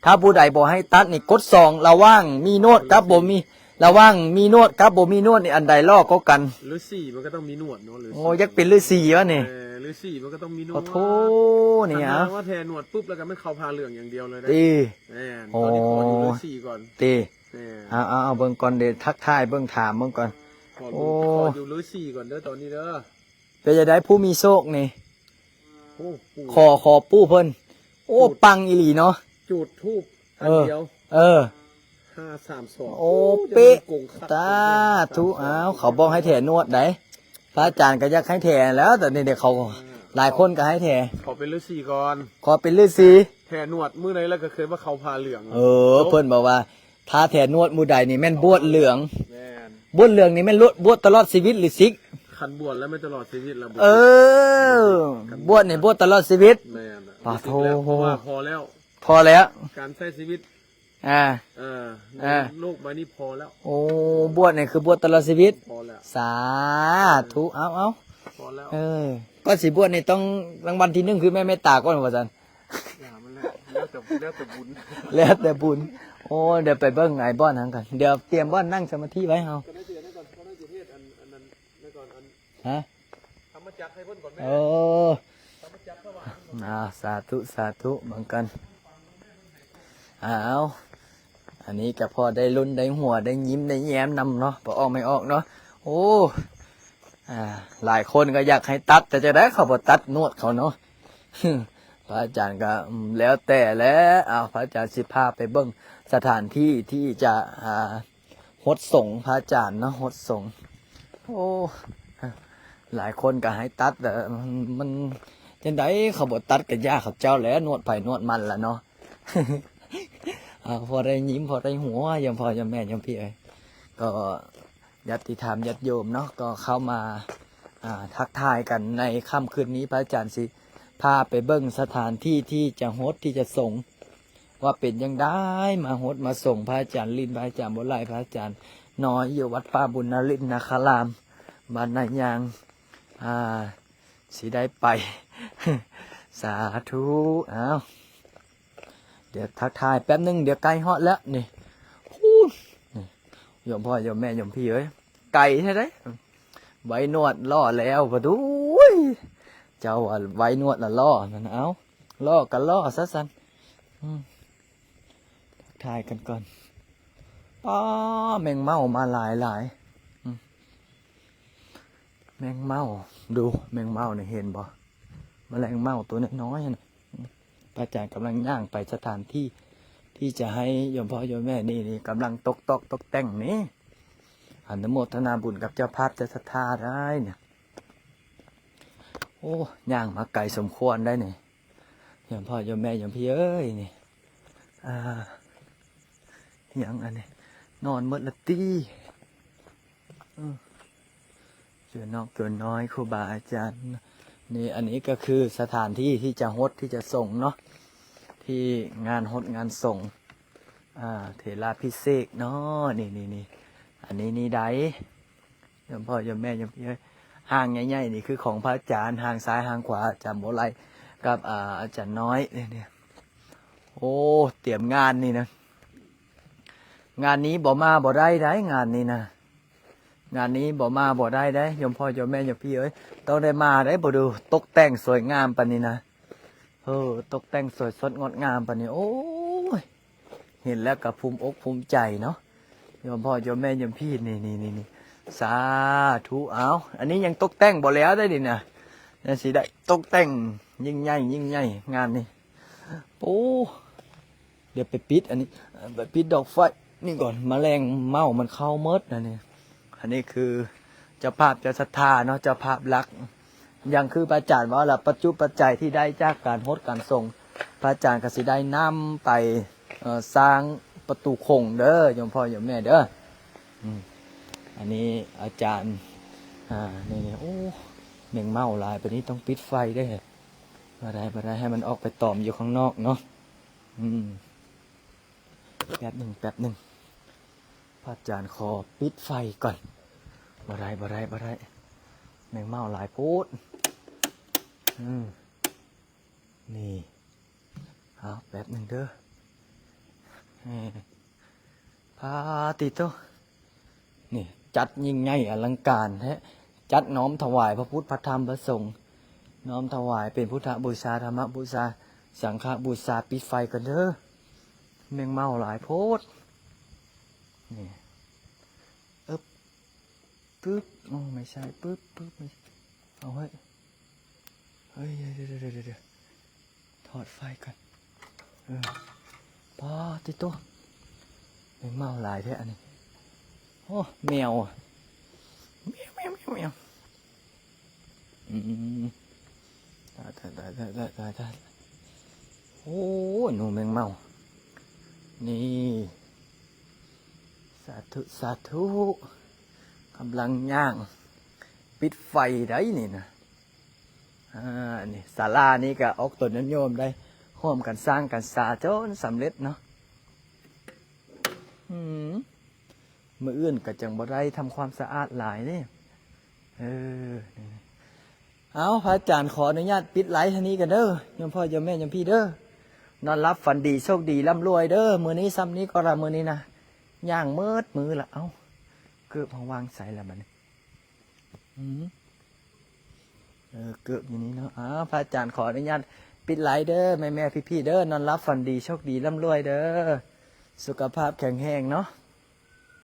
ຖ້າຜູ້ໃດບໍ່ໃຫ້ຕັດນີ້ ກົດສອງ ລະຫວ່າງມີໜວດກັບບໍ່ມີ ລະຫວ່າງມີໜວດກັບບໍ່ມີໜວດນີ້ ອັນໃດຫຼໍ່ກວ່າກັນ? ລືສີມັນກໍຕ້ອງມີໜວດເນາະ ລືສີ ໂອ້ ຢາກເປັນລືສີວະນີ້ ເອີ ລືສີມັນກໍຕ້ອງມີໜວດ ໂອ້ໂທ ນີ້ ຄັນຫາກວ່າແຖໜວດປຸບ ແລ້ວກໍແມ່ນເຂົ້າຜ້າເຫຼືອງຢ່າງດຽວເລີຍເດ້ ຕິ ແມ່ນ ໂອ້ ຕອນນີ້ຂໍຢູ່ລືສີກ່ອນ ຕິ ແມ່ນ ເອົາໆ ເບິ່ງກ່ອນເດ້ ທັກທາຍເບິ່ງ ຖາມເບິ່ງກ່ອນ ຂໍ ໂອ້ ຂໍຢູ່ລືສີກ່ອນເດີ ຕອນນີ້ເດີ ເປັນຈັ່ງໃດຜູ້ມີໂຊກນີ້? ໂອ້ ປູ່ ຂໍ ຂໍປູ່ເພິ່ນ ໂອ້ ຈູດ ປັງອີ່ຫຼີເນາະ ຈູດທູບອັນດຽວ ເອີ ເອີ ຫ້າສາມສອງ ໂອ້ ໂອ້ ເປະ ສາທຸ ອ້າວ ເຂົາບອກໃຫ້ແຖໜວດໃດ໋ ພະອາຈານກໍຢາກໃຫ້ແຖແລ້ວ ຕອນນີ້ເດ ເຂົາ ອ່າ ຫຼາຍຄົນກໍໃຫ້ແຖ ຂໍເປັນລືສີກ່ອນ ຂໍເປັນລືສີ ແຖໜວດມື້ໃດແລ້ວກໍຄືວ່າເຂົ້າຜ້າເຫຼືອງ ເອີ ເພິ່ນບອກວ່າ ຖ້າແຖໜວດມື້ໃດນີ້ແມ່ນບວດເຫຼືອງ ແມ່ນ ບວດເຫຼືອງນີ້ແມ່ນລວດ ບວດຕະຫຼອດຊີວິດ ຫຼືສິກ ຄັນບວດແລ້ວແມ່ນຕະຫຼອດຊີວິດລະ ເອີ ບວດນີ້ບວດຕະຫຼອດຊີວິດ ແມ່ນ ປາໂທ ເພາະວ່າພໍແລ້ວ ພໍແລ້ວ ການໃຊ້ຊີວິດ ອ່າ ເອີ ເອີ ໃນໂລກໃບນີ້ພໍແລ້ວ ໂອ້ ບວດນີ້ຄືບວດຕະຫຼອດຊີວິດ ພໍແລ້ວ ສາທຸ ເອົາໆ ພໍແລ້ວ ເອີ ກ່ອນຊິບວດນີ້ຕ້ອງລາງວັນທີໜຶ່ງ ຄືແມ່ເມດຕາກ່ອນວ່າຊັ້ນ ຢ່າ ມັນແລ້ວ ແລ້ວແຕ່ ແລ້ວແຕ່ບຸນ ແລ້ວແຕ່ບຸນ ໂອ້ ດຽວໄປເບິ່ງໄອ້ບ່ອນຫັ້ນກ່ອນ ດຽວຕຽມບ່ອນນັ່ງສະມາທິໄວ້ເຮົາ ກໍໄດ້ຊິເຮັດ ກໍໄດ້ຊິເຮັດອັນ ອັນນັ້ນ ແລ້ວກ່ອນ ອັນ ຮະ ທຳມະຈັກໃຫ້ເພິ່ນກ່ອນແມ່ ເອີ ທຳມະຈັກເຂົ້າມາ ອ່າ ສາທຸ ສາທຸ ເບິ່ງກັນ ອ້າວ ອັນນີ້ກໍພໍໄດ້ລຸ້ນໄດ້ຫົວ ໄດ້ຍິ້ມໄດ້ແຍ້ມນຳເນາະ ພໍອອກແມ່ອອກເນາະ ໂອ້ ອ່າ ຫຼາຍຄົນກໍຢາກໃຫ້ຕັດ ແຕ່ຈັ່ງໃດເຂົາບໍ່ຕັດໜວດເຂົາເນາະ ພະອາຈານກໍ ອືມ ແລ້ວແຕ່ແຫຼະ ເອົາ ພະອາຈານຊິພາໄປເບິ່ງສະຖານທີ່ທີ່ຈະ ອ່າ ຫົດສົງພະອາຈານເນາະ ຫົດສົງ ໂອ້ ຫຼາຍຄົນກໍໃຫ້ຕັດ ແຕ່ມັນ ມັນຈັ່ງໃດ ເຂົາບໍ່ຕັດກໍຢ່າເຂົາເຈົ້າແຫຼະ ໜວດໃຜໜວດມັນລະເນາະ ເອົາ ພໍໄດ້ຍິ້ມ ພໍໄດ້ຫົວ ໂຍມພໍ່ໂຍມແມ່ໂຍມພີ່ເອີຍ ກໍ ຍາດຕິທຳຍາດໂຍມເນາະ ກໍເຂົ້າມາ ອ່າ ທັກທາຍກັນໃນຄ່ຳຄືນນີ້ ພະອາຈານຊິພາໄປເບິ່ງສະຖານທີ່ທີ່ຈະຫົດ ທີ່ຈະສົງ ວ່າເປັນຈັ່ງໃດ ມາຫົດມາສົງ ພະອາຈານລິນ ພະອາຈານບົວໄຫຼ ພະອາຈານນ້ອຍ ຢູ່ວັດປ່າບຸນນະລິດນະຄະລາມ ບ້ານນາຍາງ ອ່າ ຊິໄດ້ໄປ ສາທຸ ອ້າວ ດຽວທັກທາຍແປັບໜຶ່ງ ດຽວໃກ້ຮອດແລ້ວນີ້ ພຸ້ນ ນີ້ ໂຍມພໍ່ໂຍມແມ່ໂຍມພີ່ເອີຍ ໄກແທ້ໃດ ໄວ້ໜວດຫຼໍ່ແລ້ວ ປະດູ ເຈົ້າວ່າໄວ້ໜວດລະຫຼໍ່ນັ້ນ ເອົ້າ ຫຼໍ່ກໍຫຼໍ່ຊະຊັ້ນ ອືມ ທັກທາຍກັນກ່ອນ ປ້າ ແມງເມົາມາຫຼາຍໆ ອືມ ແມງເມົາ ດູ ແມງເມົານີ້ ເຫັນບໍ່? ມະແລງເມົາຕົວນ້ອຍໆ ຫັ້ນນະ ອືມ ພະອາຈານກຳລັງຍ່າງໄປສະຖານທີ່ ທີ່ຈະໃຫ້ໂຍມພໍ່ໂຍມແມ່ ນີ້ ນີ້ ກຳລັງຕົກຕອກຕົກແຕ່ງນີ້ ອະນຸໂມທະນາບຸນກັບເຈົ້າພາບເຈົ້າສັດທາໄດ໋ນີ້ ໂອ້ ຍ່າງມາໄກສົມຄວນໄດ໋ນີ້ ໂຍມພໍ່ໂຍມແມ່ໂຍມພີ່ເອີຍ ນີ້ ອ່າ ອີຫຍັງອັນນີ້ ນອນໝົດລະຕິ ເອີ ຕົວນອກຕົວນ້ອຍ ຄູບາອາຈານ ນີ້ ອັນນີ້ກໍຄືສະຖານທີ່ທີ່ຈະຫົດ ທີ່ຈະສົງເນາະ ທີ່ງານຫົດງານສົງ ອ່າ ເຖລາພິເສກເນາະ ນີ້ໆໆ ອັນນີ້ນີ້ໃດ ໂຍມພໍ່ໂຍມແມ່ໂຍມພີ່ເອີຍ ຮ່າງໃຫຍ່ໆນີ້ຄືຂອງພະອາຈານ ຮ່າງຊ້າຍຮ່າງຂວາອາຈານບົວໄຫຼກັບ ອ່າ ອາຈານນ້ອຍ ນີ້ໆ ໂອ້ ຕຽມງານນີ້ນະ ງານນີ້ບໍ່ມາບໍ່ໄດ້ໃດ໋ ງານນີ້ນະ ງານນີ້ບໍ່ມາບໍ່ໄດ້ເດ້ ໂຍມພໍ່ໂຍມແມ່ໂຍມພີ່ເອີຍ ຕ້ອງໄດ້ມາເດ້ ບໍ່ດູຕົກແຕ່ງສວຍງາມປານນີ້ນະ ເອີ ຕົກແຕ່ງສວຍສົດງົດງາມປານນີ້ ໂອ້ຍ ເຫັນແລ້ວກໍພູມອົກພູມໃຈເນາະ ໂຍມພໍ່ໂຍມແມ່ໂຍມພີ່ ນີ້ໆໆ ສາທຸ ເອົາ ອັນນີ້ຍັງຕົກແຕ່ງບໍ່ແລ້ວເດ້ນີ້ນະ ຍັງຊິໄດ້ຕົກແຕ່ງຍິ່ງໃຫຍ່ ຍິ່ງໃຫຍ່ ງານນີ້ ໂອ້ ດຽວໄປປິດອັນນີ້ ໄປປິດດອກໄຟນີ້ກ່ອນ ມະແລງເມົາມັນເຂົ້າໝົດນະນີ້ ອັນນີ້ຄືເຈົ້າພາບເຈົ້າສັດທາເນາະ ເຈົ້າພາບຫຼັກ ຢ່າງຄືພະອາຈານເວົ້າລະ ປັດຈຸປັດໄຈທີ່ໄດ້ຈາກການຫົດການສົງ ພະອາຈານກໍຊິໄດ້ນຳໄປ ເອີ ສ້າງປະຕູຄົງເດີ ໂຍມພໍ່ໂຍມແມ່ເດີ ອືມ ອັນນີ້ອາຈານ ອ່າ ນີ້ໆ ໂອ້ ແມງເມົາຫຼາຍປານນີ້ຕ້ອງປິດໄຟເດ້ ບໍ່ໄດ້ ບໍ່ໄດ້ ໃຫ້ມັນອອກໄປຕອມຢູ່ຂ້າງນອກເນາະ ອືມ ແປັບໜຶ່ງ ແປັບໜຶ່ງ ພະອາຈານຂໍປິດໄຟກ່ອນ. ບໍ່ໄດ້ ບໍ່ໄດ້ ບໍ່ໄດ້. ແມງເມົາຫຼາຍໂພດ. ອືມ ນີ້. ເອົາ ແປັບໜຶ່ງເດີ. ເອີ ປາຕິໂຕ ນີ້ ຈັດຍິ່ງໃຫຍ່ອະລັງການແທ້. ຈັດນ້ອມຖວາຍພະພຸດ ພະທຳ ພະສົງ. ນ້ອມຖວາຍເປັນພຸດທະບູຊາ ທຳມະບູຊາ ສັງຄະບູຊາ. ປິດໄຟກ່ອນເດີ. ແມງເມົາຫຼາຍໂພດ. ນີ້ ອຶບ ປຶບ ໂອ້ ໄມ່ໃຊ່ ປຶບ ປຶບ ເອົາ ເຮີ້ຍ ເຮີ້ຍ ດຽວໆໆ ຖອດໄຟກ່ອນ. ເອີ ປາຕິໂຕ ແມງເມົາຫຼາຍແທ້ອັນນີ້. ໂອ້ ແມວ ແມວ ແມວ ແມວ ແມວ. ອືມ ຕາຍ ຕາຍ ຕາຍ ຕາຍ ຕາຍ ຕາຍ. ໂອ້ ໜູແມງເມົາ ນີ້. ສາທຸ ສາທຸ. ກຳລັງຍ່າງ ປິດໄຟໄດ໋ນີ້ນະ. ອ່າ ນີ້ ສາລານີ້ກະອອກຕົນຍອດໂຍມໄດ໋ ຮ່ວມກັນສ້າງກັນສາຈົນສຳເລັດເນາະ. ອືມ ມື້ອື່ນກະຈັ່ງບໍ່ໄດ້ທຳຄວາມສະອາດຫຼາຍເດ້. ເອີ ເອົາ ພະອາຈານຂໍອະນຸຍາດປິດໄລເທົ່ານີ້ກັນເດີ ໂຍມພໍ່ໂຍມແມ່ໂຍມພີ່ເດີ. ນອນຫຼັບຝັນດີ ໂຊກດີ ລ່ຳລວຍເດີ. ມື້ນີ້ຊ່ຳນີ້ກໍລະ ມື້ນີ້ນະ ຍ່າງເໝິດມື້ລະ. ເອົ້າ ເກີບເຮົາວາງໃສລະບັດນີ້? ອືມ ເອີ ເກີບຢູ່ນີ້ເນາະ. ອ້າວ ພະອາຈານຂໍອະນຸຍາດປິດໄລເດີ ແມ່ໆ ພີ່ໆ ເດີ. ນອນຫຼັບຝັນດີ ໂຊກດີ ລ່ຳລວຍເດີ ສຸຂະພາບແຂງແຮງເນາະ.